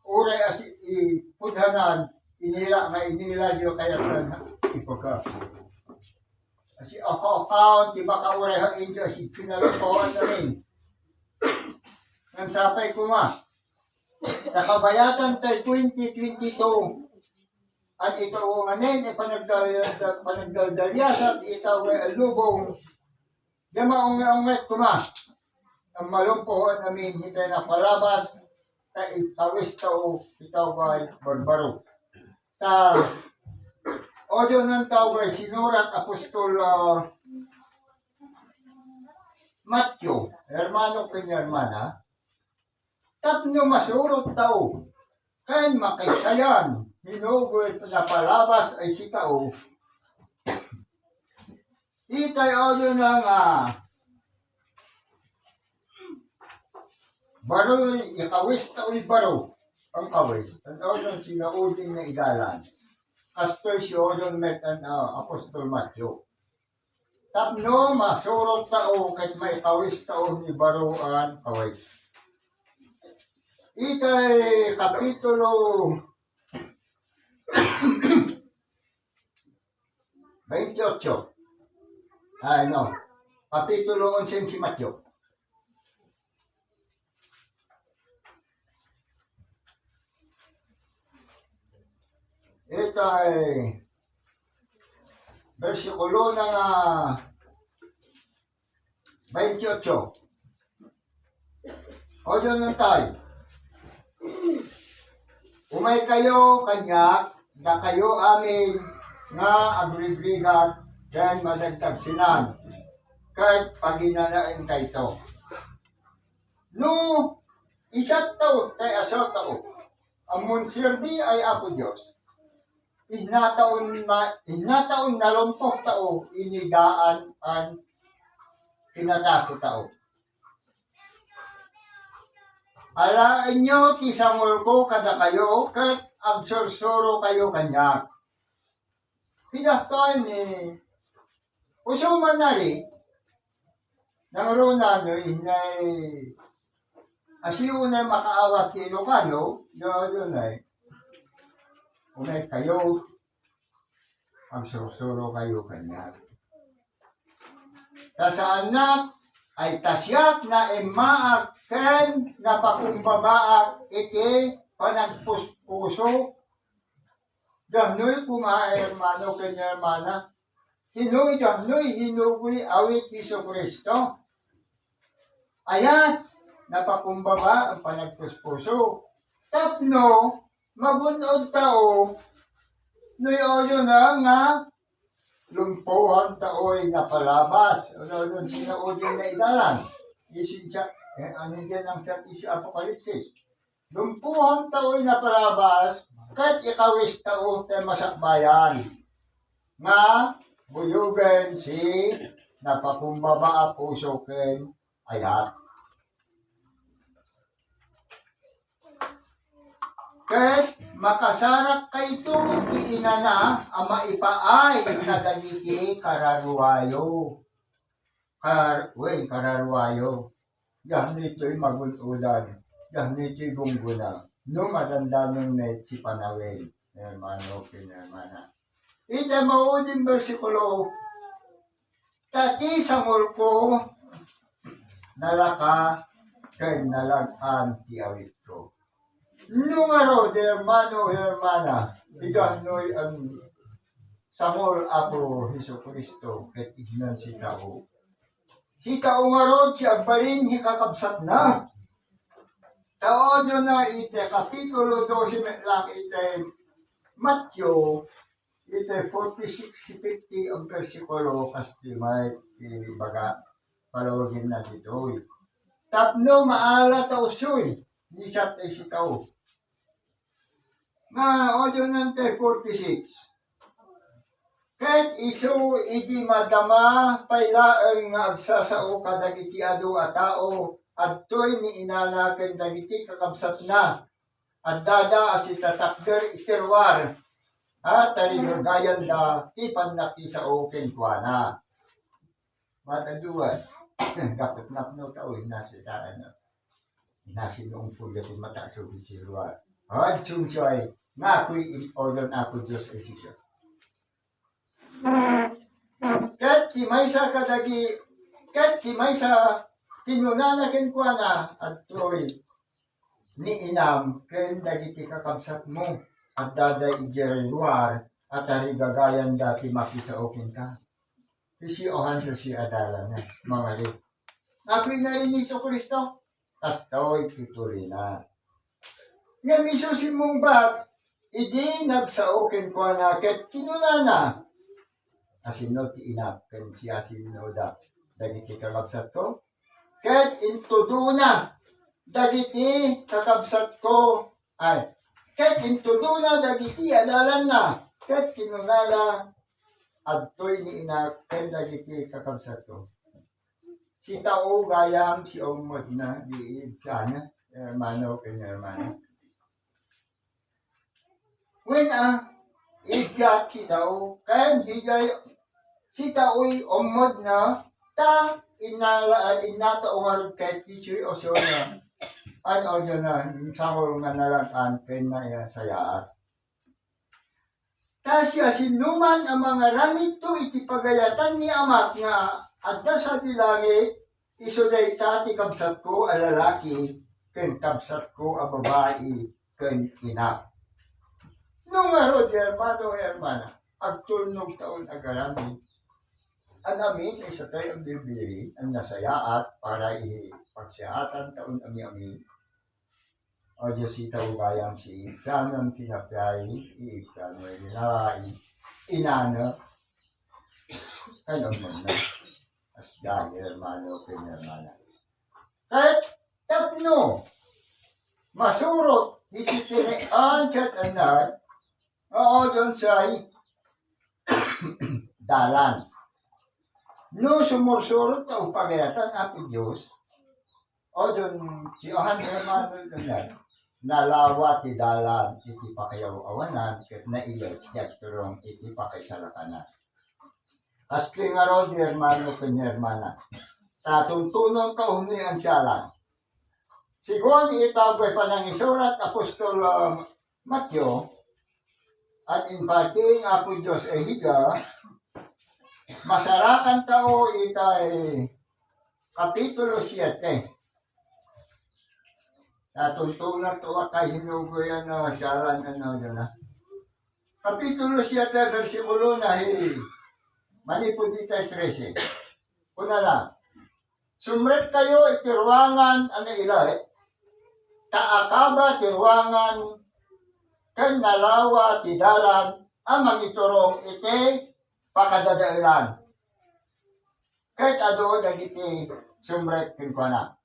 uray asi ipudhanan, inila nga inila, di kayat na ipaga. Asi, akaw-akaw ti baka uray ha inyo, asi, pinalupawan amin. Nang sapay kuma, nakabayatan tay twenty twenty-two, at ito nganen, eh, panagdal-, panagdaldaliasat, ito, eh, lubong, di maunget-unget kuma. Ang malumpuhan amin, hitay napalabas, ta ikawis tao, itaw kay barbaro. Ta, audio ng tao kay sinurat apostol, ah, Matthew, hermano ken hermana, tapno masurot tao, ken makaisayan, hinugot napalabas ay si tao. Itay audio na nga, baro, ikawis taoy baro. Ang kawis, ang audio sinauding na idalan. Kastoy si audio met an, ah, Apostol Matthew. Tapno masurot tao ket maikawis tao ni baro an kawis. Itay kapitulo veintiocho. Ay, no. Kapitulo onse si Mateo. Itay bersikulo na nga veintiocho. Audio na tay. Umaykayo kaniak, dakayo amin nga agrigrigat ken madagdagsinan, ket paginanaenkayto. No isat tao tay asaw tao, ammon serbi ay Apo Dios, ihnataon ma-, ihnataon nalumpo tao ini daan an kinatakot tao. Alaenyo ti sangolko kadakayo ket agsursuro kayo kaniak. Kidaktoy ni usuman na ri, nangruna no inay asiw na makaawat ti Ilocano, do, do na eh. Umaykayo, agsursuro kayo kaniak. Ta saannak ay ta siak naimmaak ken napakumbabaak iti panagpuspuso. Dahnoy kuma, hermano ken hermana, hinoy dahnoy hinugoy awit Jesu-Cristo. Ayat, napakumbaba ang panagpuspuso. Tapno, magun-od tao, no audio na nga, lumpuhan taoy napalabas. Ano, ano, sinaudin na idalan. Isin siya, eh, ano yan ang sa isi Apokalipsis? Lumpuhan taoy napalabas, ket ikawis tao ti masakbayan. Nga, buyogen si napakumbaba a puso ken ayat. Ket makasarakkayto ti inana a maipaay kadagiti kararuayo. Kar-, wen, kararuayo. Dahnoy toy magun-odan. Dahnoy toy gunggona. No madandanon met ti panawen. Hermano, ken hermana. Ita maudin bersikulo, ta ti sangolko, nalaka, ken nalag-an ti awitko. No ngarud, hermano, hermana, iganoy ang sangol Apo Jesu-Cristo ket ignan sitao. Sitao ngarud ti agbalin ti kakabsatna. Kaudyo na iti Kapitulo dose met lang iti Mateo, iti forty-six, fifty ang bersikulo, kas ti may ibaga, palawagenna ditoy. Tapno maala ta usoy, ni sat ay sitao. Nga, audio nante forty-six. Ket isu idi madama pay laeng nga agsasao kadagiti adu a tao, adtoy ni inana ken dagiti kakabsatna. Addada a sitatakder iti ruar, a tarigagayanda ti pannakisao kenkuana. Mataduan, dapat napno tao, inasi ta, ano, inasi no umpulya ti mata, so, iti ruar. Adsumsuay, nga akoy in-order Apo Dios a sisyo. Ket ti maysa kadagi, ket ti maysa kinunana kenkuana, adtoy ni inam ken dagiti kakabsatmo, addada idiay ruar a tarigagayanda ti makisao kenka. Ti siohan sa si adalan na, mangalid. Akoy na rin ni Jesu Cristo, kastoy ti tulina. Ngem isu simmungbat, idi nagsao kenkuana ket kinunana, "Asino ti inap ken siasinoda dagiti kakabsatko?" Ket intudona dagiti kakabsatko, ay, ket intudona dagiti adalanna, ket kinunana, "Adtoy ni inap ken dagiti kakabsatko." Sitao gayam ti ummudna, di ibkana, hermano ken hermana. Wen a, ibkat sitao, ken idiay sitaoy ummudna, ta innala, innatao ngarud ket isu usoyna. Ano, dyan na, sangol nga nalag-an ken nasayaat. Ta siasinoman a mangaramidto iti pagayatan ni Amak nga adda sadi langit, isu dayta ti kabsatko a lalaki ken kabsatko a babai ken inak. No ngarud, hermano, hermana, agtulnog taon agaramid. An amin, isatoy ang bibiri, ang nasayaat para ipagsayaatan taon ami-amin. O Dios, ita ugayam ti ibkanon tinapay, ibkanon rinalay, inana, ken ummudna. Asda, hermano, ken hermana. Ket tapno masurot iti tinek-an ket anad, o, donsay dalan. No sumursurot ta upagayatan Apo Dios, o don ti Johan, hermano, don nalawa ti dalan iti pakayaw-awanan ket nailet ti agturong iti pakaisalakanan. Aspay ngarud, hermano ken hermana, ta tuntunon ta umni ansialan. Sigun ita panangisurat apostol, um, Mateo, at imparting Apo Dios a higa, masarakan tao ita, eh, Kapitulo siete. Natuntunan to a kay hinugoyan na sialan, ano, yun, ah. Kapitulo siete, bersikulo na, hi, manipud ita trese. Kuna na, "Sumrekkayo iti ruangan a nailet, ta akaba ti ruangan ken nalawa ti dalan a mangiturong iti pakadadaelan." Ket adu dagiti sumrek kenkuana.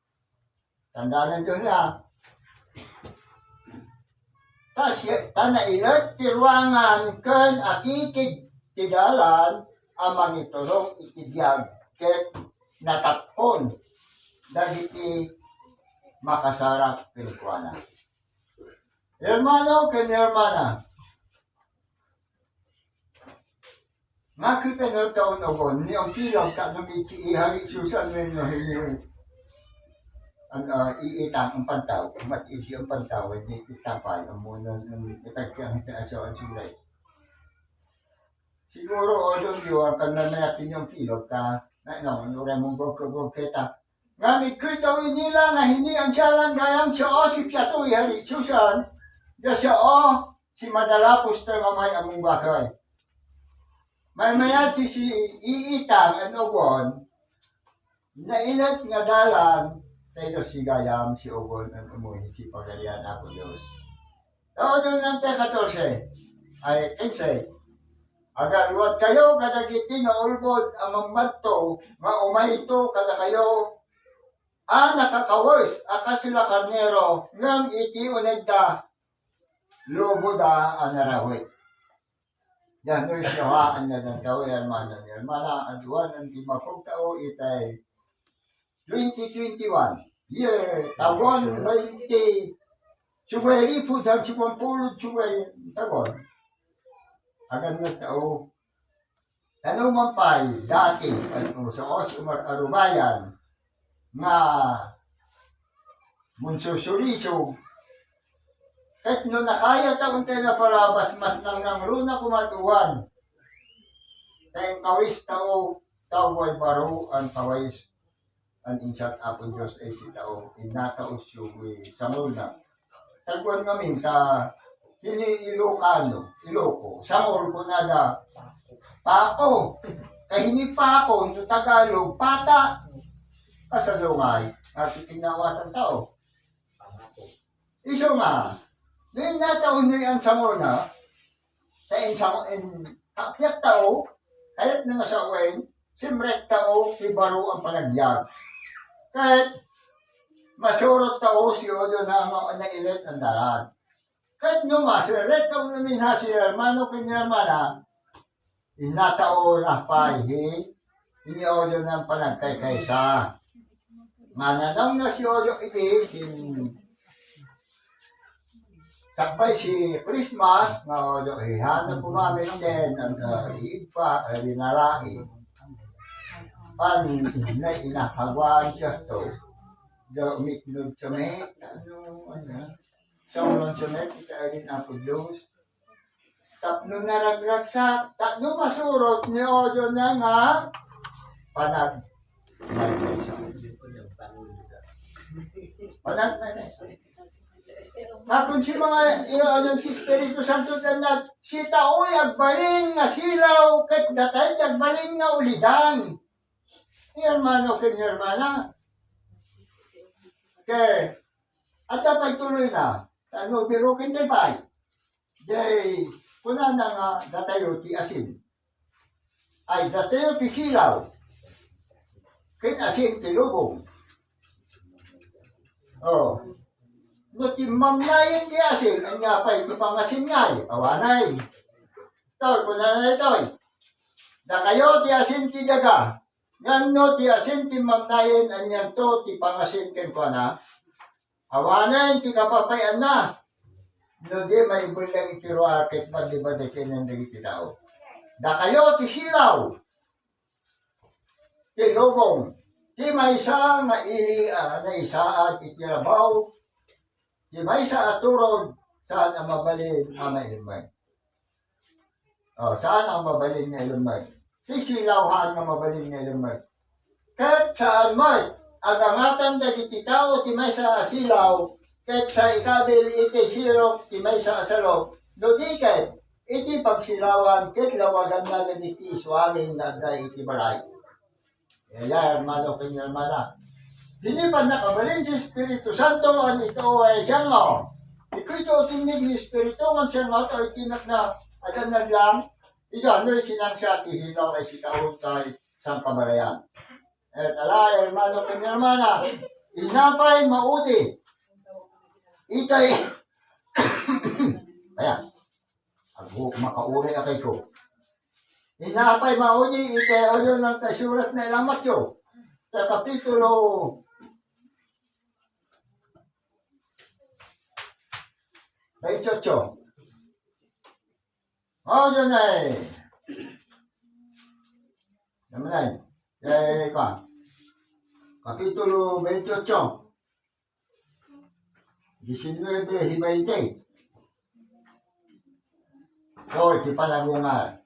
Tandanan Dios na. Ta si-, ta nailet ti ruangan ken akikid ti dalan a mangiturong iti biag ket natappon dagiti makasarak kenkuana. Hermano ken hermana, nga kita no taon ogon, ni ang pilang ka no mi ti ihari susan men no hini. An, ah, iitang ang pantaw, mat isi ang pantaw, ni itang pa, ang muna, ang itag ka, ang aso, ang sulay. Siguro, o, doon, di, ang kananayatin yung pilog ka, na, no, ano, remong gog, gog, gog, kita. Ngem ikkuyto inila nga hiniansialan gayam sio si piato i Hari Susan, da sio si madalapos ta nga may-among bakay. Maymayat ti si iita nga ugon, nailet nga dalan, tayo si gayam si ugon an umuy si Pagarian Apo Dios. Taudon ng katorse, ay, kinse. Agaluat kayo kadagiti naulbod a mammadto nga umayto kadakayo a nakakawes a kasla karnero, ngem iti unegda, luboda a narawit. Yan no isyawa an nadantaw, hermano, hermana, aduan ang timapog tao itay twenty twenty-one. Year, taon twenty. Subay lipud ang sipampulo, subay taon. Agan nga tao. Ano man pa'y dati, ano, sa os, umar-, arubayan, nga munsusulisog, ket no nakaya ta untay napalabas, mas nangnangruna kumatuan. Ta inkawis tao, tao ay baro, ang kawis, ang insat Apo Dios ay si tao, innatao siyo, eh, samulna. Taguan ngamin ta, hini Ilocano, Iloco, sangol ko nada, pako. Kay hini pako, no Tagalog, pata. Kasadungay, at itinawatan tao. Isu nga, no innatao ni ang sangol na, ta in sangol, in, hapyak tao, kayat na masawen, simrek tao, ti baro ang panagbiag. Kahit masurot tao, si Odo na nga nailit ang dalan. Ket no masirek ka ngamin ha si hermano ken ni hermana, innatao na pay hi, ini Odo ng panagkaykaysa. Mananaw na si Odo iti sin sakbay si Christmas, nga Odo hi hana kumamit ken, ang, ah, iibpa, ay dinarain. Pan, inay, inahaguan siya to. Da umiknod sa met, ano, ano. Sa uron sa met, ita rin Apo Dios. Tapno naragragsak, tapno masurot ni Odo na nga panag-, panag-, Aton si mga, iyo, ano, si Espiritu Santo, na, si taoy agbalin nga silaw, ket datay ti agbalin nga ulidan. Ni hermano ken ni hermana. Ke, adda pay tuloy na, ano, biruken ti pay. Jay, kunana nga datayo ti asin. Ay, datayo ti silaw. Ken asin ti lubong. Oh. No timmamnayen ti asin, ania pay ti pangasin ngay? Awanay. Toy, kunana itoy. Dakayo ti asin ti daga. Ngem no ti asin timmamnayen, anianto ti pangasin kenkuana? Awanen ti kapapay-anna. No di, maibellang iti ruar ket badibadiken dagiti tao. Dakayo ti silaw, ti lubong, ti maysa nga ili a naisaad iti rabaw, ti maysa a turod saan a mabalin a mailemmeg. Oh, saan a mabalin nga ilemmeg? Ti silaw saan nga mabalin nga ilemmeg. Ket saan met a gangatan dagiti tao ti maysa a silaw, ket sa ikabil iti sirok ti maysa a salok, no di ket iti pagsilawan ket lawaganna dagiti isuamin nga adda iti balay. Aya, hermano ken hermana. Dini pannakabalin ti Espiritu Santo, an ito ay siya nga. Itoy ti tinnig ni Espiritu, ngan siya nga, ito ay tinak na, adan naglang, ito ano, sinang siya, ti hilaw ay sitaon kay sang kabalayan. Et ala, hermano ken hermana, inapay maudi. Itay, ayan. Ago, makauri a kayko. Inapay maudi iti ulo ng kasurat na ilang Mateo, sa kapitulo baintiocho. Oh, yun ay. Naman ay. Eh, pa. Kapitulo baintiocho. Diecinueve y veinte. So, iti panagungar.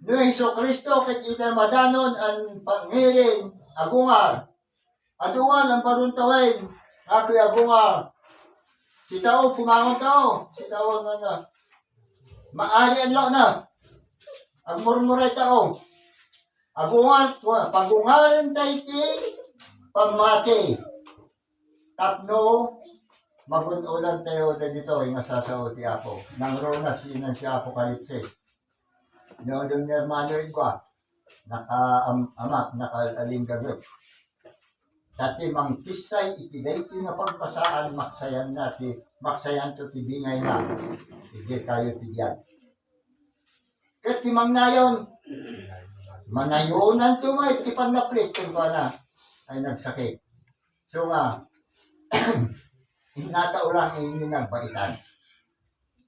No Jesu-Cristo ket iti madanon a pangirin a gungar, Aduan, ang barong tawen. Ako, agungar. Sitao, pumangon tao. Sitao, ano, maari ang law na. Agmurmuray tao. Agungar, pagungaren tayo ti pammati. Tapno, magun-odan tayo dagitoy nga sasao ti Apo. Nangruna si, si Apokalipsis. No, don ni hermano igwa, naka-, am-, amak, naka-, alinggaget. Ta ti mangkissay iti daytoy nga pagbasaan, maksayanna ti, maksayanto ti bingayna. Idiay kayo ti biag. Ket ti mangnayon, manayonanto met ti pannaplit kenkuana ay nagsakit. So nga, innata ulang ini nagbaitan.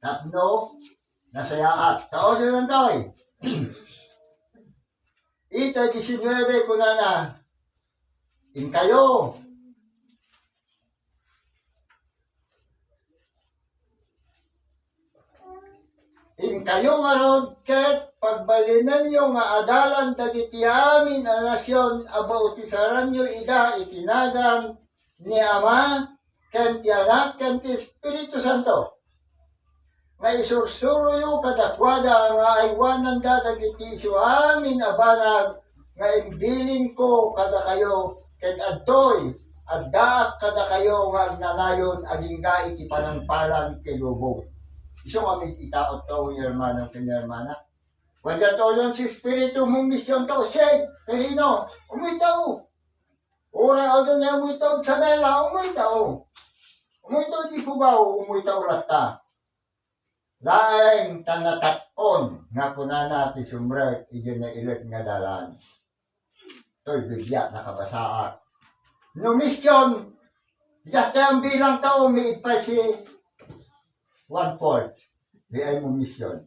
Tapno, nasayaat. Taon yun ang taon. Ita diecinuebe, kunana, inkayo. Inkayo ngarud ket pagbalinenyo nga adalan dagiti amin a nasion a bautisaranyo ida iti nagan ni Ama, ken ti Anak, ken ti Espiritu Santo. Nga isursuroyo kadakuada nga aywananda dagiti isuamin a banag nga imbilinko kadakayo, ket adtoy, addaak kadakayo nga agnanayon agingga iti panangpalan ti lubong. Isu nga mid-itaot tao, hermano ken hermana. Wen datoy ti Espiritu, mumision tao, siya, Perino, umuy tao. Uray adda nga umuy tao, Isabela, umuy tao. Umuy tao di Cubao, umuy tao latta. Laeng ta natat-on nga kunana ti sumrek idiay nailet nga dalan. Toy Biblia, nakabasaak. No mision, diak ti ang bilang tao, miid pay si one-fourth. Di ay mo mision.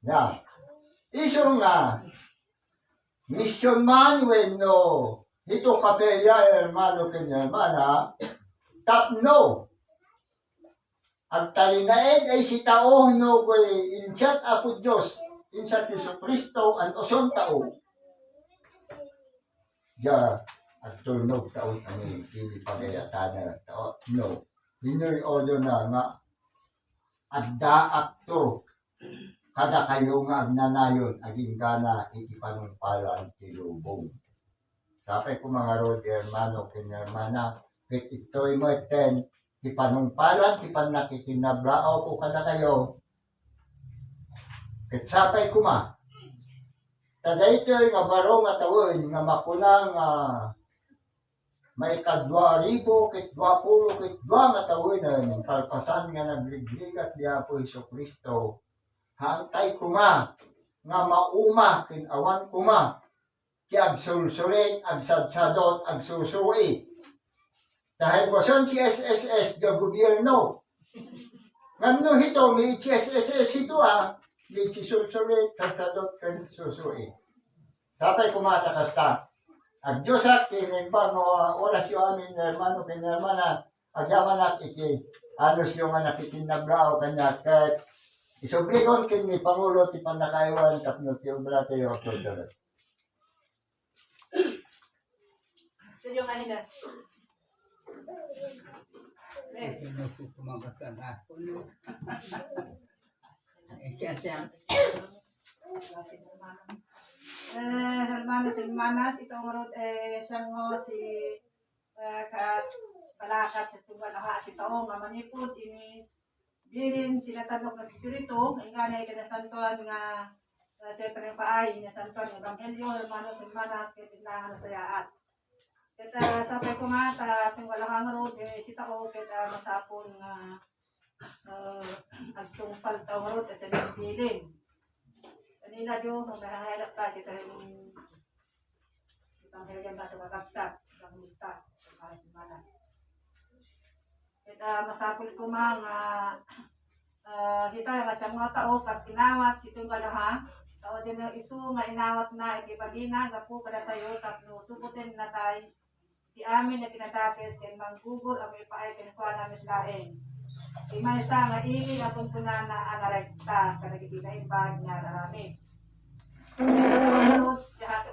Ya. Isu nga, mision man wenno hito kapelya, hermano ken hermana, tapno agtalinaed ay sitao no koy insiat Apo Dios, insiat Jesu-Cristo, an uson tao. Ya, agtulnog tao, ani, pili pagayatana, tao, no. Inoy odo na nga, addaakto kadakayo nga agnanayon, aginggana iti panungpalan ti lubong. Sapay ko, mga Rodi, hermano, ken hermana, ket itoy metten ti panungpalan ti pannakikinablaaw ko kadakayo. Ket sapay koma, ta daytoy nga baro nga tawen nga makuna nga maikadua ribu ket duapulo ket dua nga tawenen kalpasan nga nagrigrigat ni Apo Jesu-Cristo, haantay koma nga mauma ken awan koma ti agsulsulit, agsadsadot, agsusui. Ta hay basen ti S S S da gobierno. Ngem no hito, miid ti S S S hito a, miid ti sulsulit, sadsadot, ken susui. Sapay koma ta kasta. Agdiosak ti naimbag nga orasyo amin, hermano ken hermana, agyamanak iti anusyo nga nakikinablaaw kaniak, ket isubligon ken ni Pangulo ti pannakaaywan tapno ti obra tayo agtultuloy. Seryo nga nila. Kumagat ka na. Eh, siya, siya. Eh, hermanos, hermanas, ito nga rod, eh, siya nga si, eh, kas-, balakat sa tunggal aha, si tao nga manipod, ini, bilin, sinatanok nga espiritu, ingganay kinasantuan nga, eh, siya pinapaay, kinasantuan nga ebanghelyo, hermanos, hermanas, kaya tinangan na sayaat. Ket, ah, sapay koma ta tunggal aha ngarud, eh, sitao, ket, ah, masapul nga, ah, agtungpal tayo ngarud, ket sa bilin. Kanila, Diyo, kung nahangalak ka, sitahin, ipanghayag na ito kakabsat, itang lista, itang semana. Ket, ah, masapul koma nga, ah, hita nga siya nga tao, kas inawat, siya tunggal aha, tao din nga isu nga inawat na iti bagina, gapu kadatayo, tapno tugutenna tayo, ti amin a kinadakes ken manggugul a maipaay kenkuana met laeng. Ti maysa nga ili a kunkunana a narekta kadagiti naimbag nga aramid. Ti hato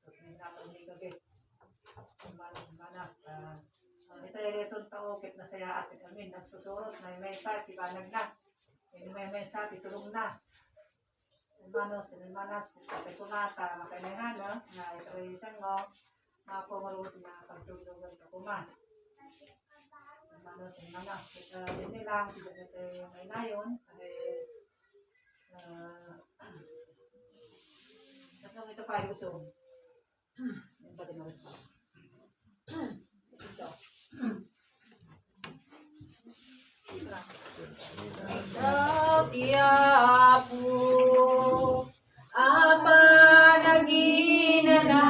Tapos may napag-, may gabi. Hermano, hermana, ah, ah, ita lesson tao, ket nasayaat ti amin. Nagsusurot, may mensahe, ti banagna. May mensahe, ti tulongna. Hermanos, hermanas, ket kumata, makainengana, nga ita lesson nga, mapungurot nga pagtulongan ta koma. Hermanos, hermanas, ket, ah, dinhi lang, ti dagiti mainayon, ay, ah, tapno ita pay gusto. Ito. Ikaw ti Apo a panaginana,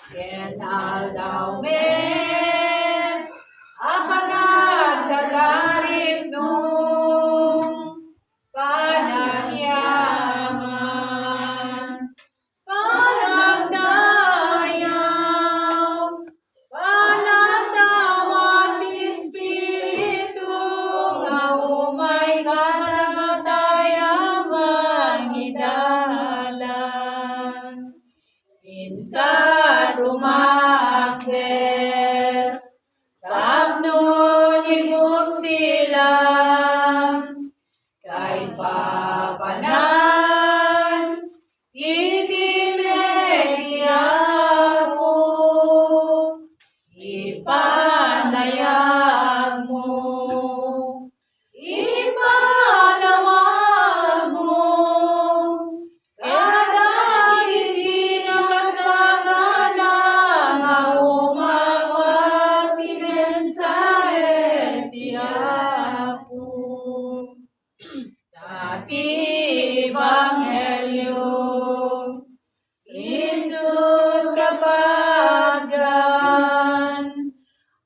ken aldaw met a panagtataripno, panagyaman, panagdayaw, panagdawat ti Espiritu nga umay kadatayo a mangidalan. Inka tumakder tapno ibugsilam, kaipapanan iti met ti Apo, ipanayagmo, ipanawagmo kadagiti nakasangana nga umawat ti mensahe ti Apo. Ta ti ebanghelio isu't kapagan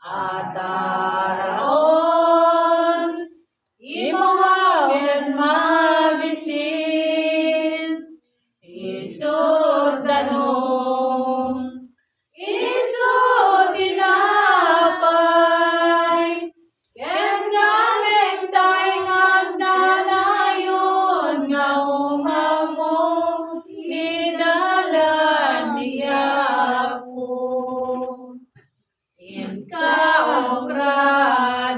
a taraon, imawaw ken mabisin, isu't danum, isu't tinapay, ken ngamin tay nga agnanayon nga umammo ti dalan ti Apo. Inka ukraden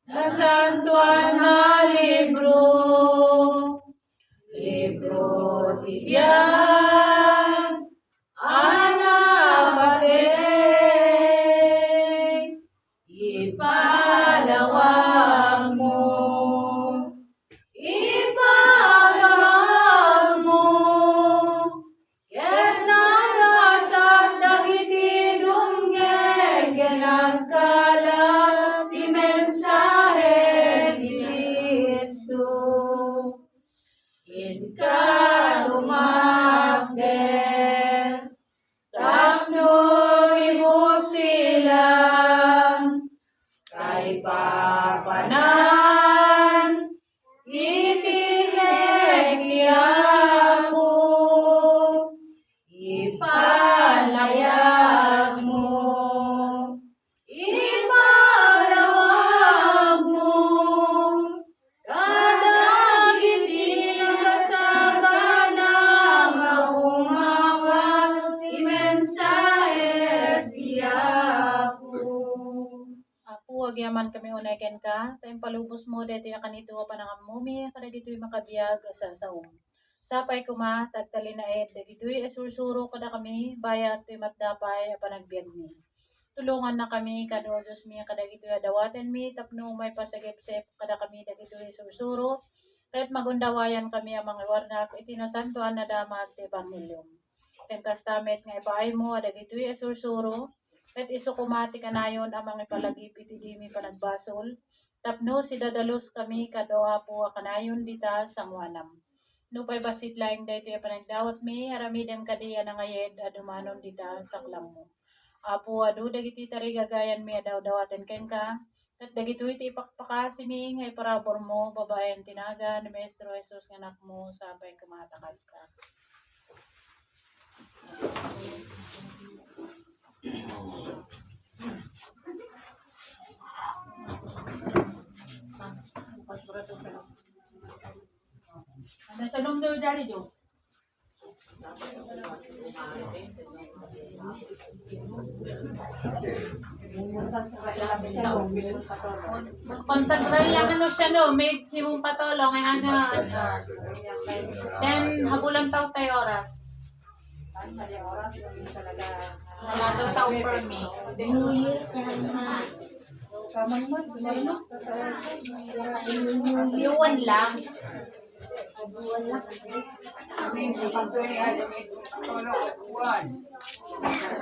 nasantoan a libro, libro ti biag a napateg, ipalawagmo, ipalawagmo, ket nagasat dagiti dumngeg ken agkalap ti mensahe ti umakder, tapno ibusila, kaipapanan, iti nek ti Apo, ipanayagmo. Iparawagmo kadagiti nagasagana nga umawat ti mensahes ti Apo. Apo, agyamankami unay kenka, ta impalubosmo daytoy a kanito a panangammomi kadagitoy makabiag a sasaom. Sapay koma ta agtalinaed dagitoy a sursuro kadakami bayat toy matda pay a panagbiagmi. Tulongannakami kano, O Diosmi, kadagitoy a dawatenmi tapno umaypasagipsip kadakami dagitoy a sursuro, ket magundawayankami a mangiwarnak iti nasantoan a damag ti ebanghelio. Ken kasta met nga ipaaymo a dagitoy a sursuro, ket isu koma ti kanayon a mangipalagip iti dimi panagbasol, tapno sidadaluskami kano, Apo, a kanayon dita sangoanam. Nupay bassit laeng daytoy a panagdawatmi, aramidem kadi a nangayed a dumanon dita saklammo. Apo, adu dagiti tarigagayanmi a dawdawaten kenka, ket dagitoy ti ipakpakasimi nga iparaburmo babaen ti nagan ni Maestro Jesus nga Anakmo, sapay koma ta kasta. Ano sa nung do dali do? Konsagraya kano siya, no? May Simon Patolo, nga ano, ano. Then, habulan tayo tayo oras. Nalagaw tayo for me. Yuan lang.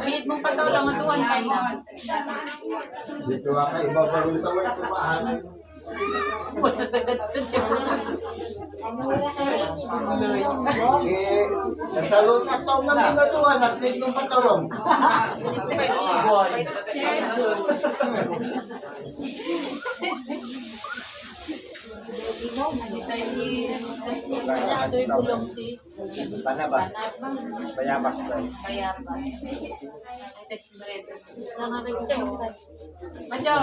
Mid mong Patolo, nga duwan pa lang. Dito nga kayo, ibabarong tawag ito, paan? Masasagad sa tiyan. Eh, nasalon na taon na mga duwan, at mid mong Patolo. Ito'y bulong si Banaba. Bayabas ba? Bayabas. Madyo,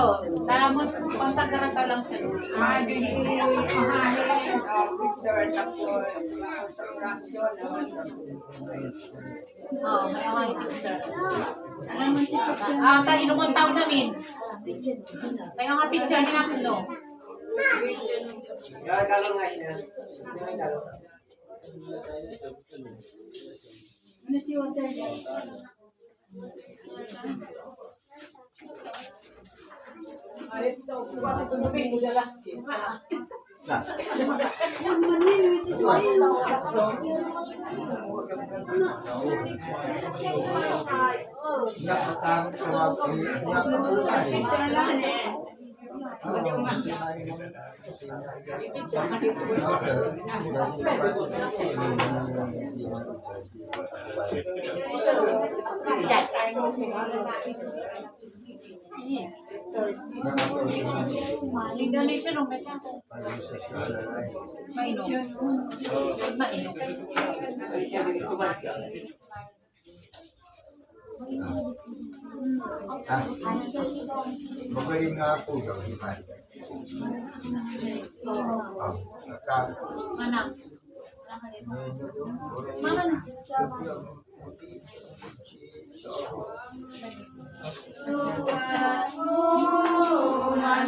tamon konsagrata lang siya. Madyo, hindi, mahali. Picture, tapos, orasyon. Oh, may mga picture. Alam mo siya. Ah, ta, inumon taon namin. May mga picture ni Nakno. Yan, kalong nga yun, ah. Yan, kalong. Ano si Walter yan? Indonesia, no, may mainom. Mainom. Ah, magaling nga po daw, di ba? Ah, nagka- Anak. Mama na.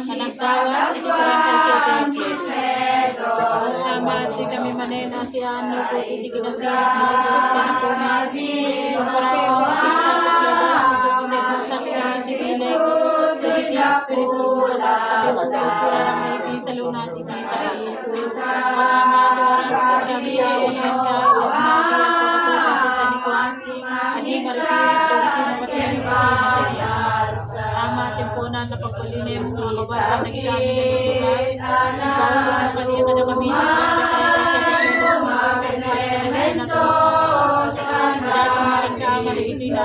Panagdawat iti Barangay Sete. Salamat, di kami manen a sian no iti kinasirib ni Dios, kanakuna. Ang korason, iti sa Dios, susunod mo saksi, iti bileg, iti Espiritu, sumakas, kami, pagkura, iti salunat, iti sa Dios. Ang Ama, oras, kami, ayan ka, ang mga ginagawa ko, ang sanikuan, Adi, marikirikto iti makasarip iti material. Ama, tiemponan, napagbalinem, nga kabasan, nagdami, nagdami. Ikaw, kadi, kadakami, nagdami, kadakami, nagdami, nagdami, nagdami,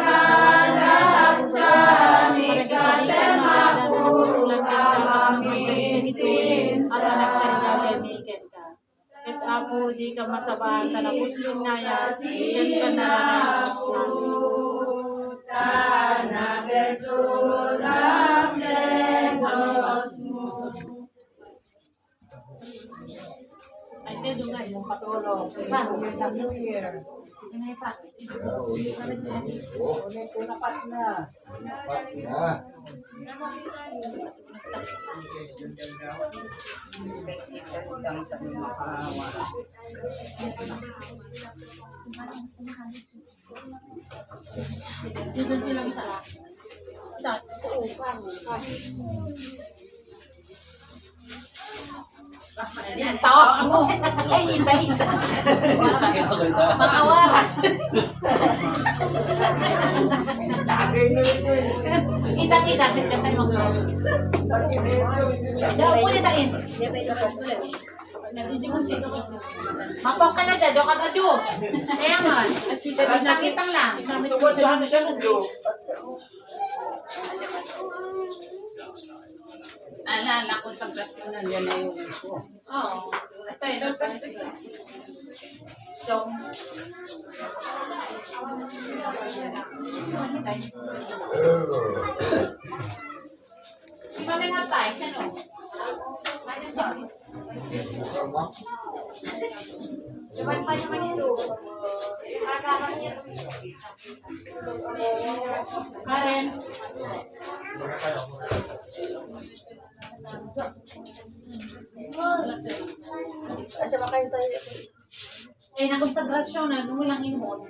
Agangganak sa mikatemaku a maminsan. Ket Apo, dika masabaan ta napuslo nga ayat, ken panaranan. Ay, te, dungan mo, patulog. Happy New Year. Ulit, unapat na. Ang tao mo. Ay, hinda, hinda. Makawaras. Kita, kita, kita tayo mag-, Diyan, ulit, tain. Mapok ka na dyan, diyan ka na dyan. Kaya nga, kitang-kitang lang. Ala, ala, kung sa gasyon na yan ay yung uso. Oo. Ito, ito, ito. So, di ba may mga tayo siya, no? Karen. Asa ba kayo tayo? Eh, nakonsagrasyon na, nung walang imon.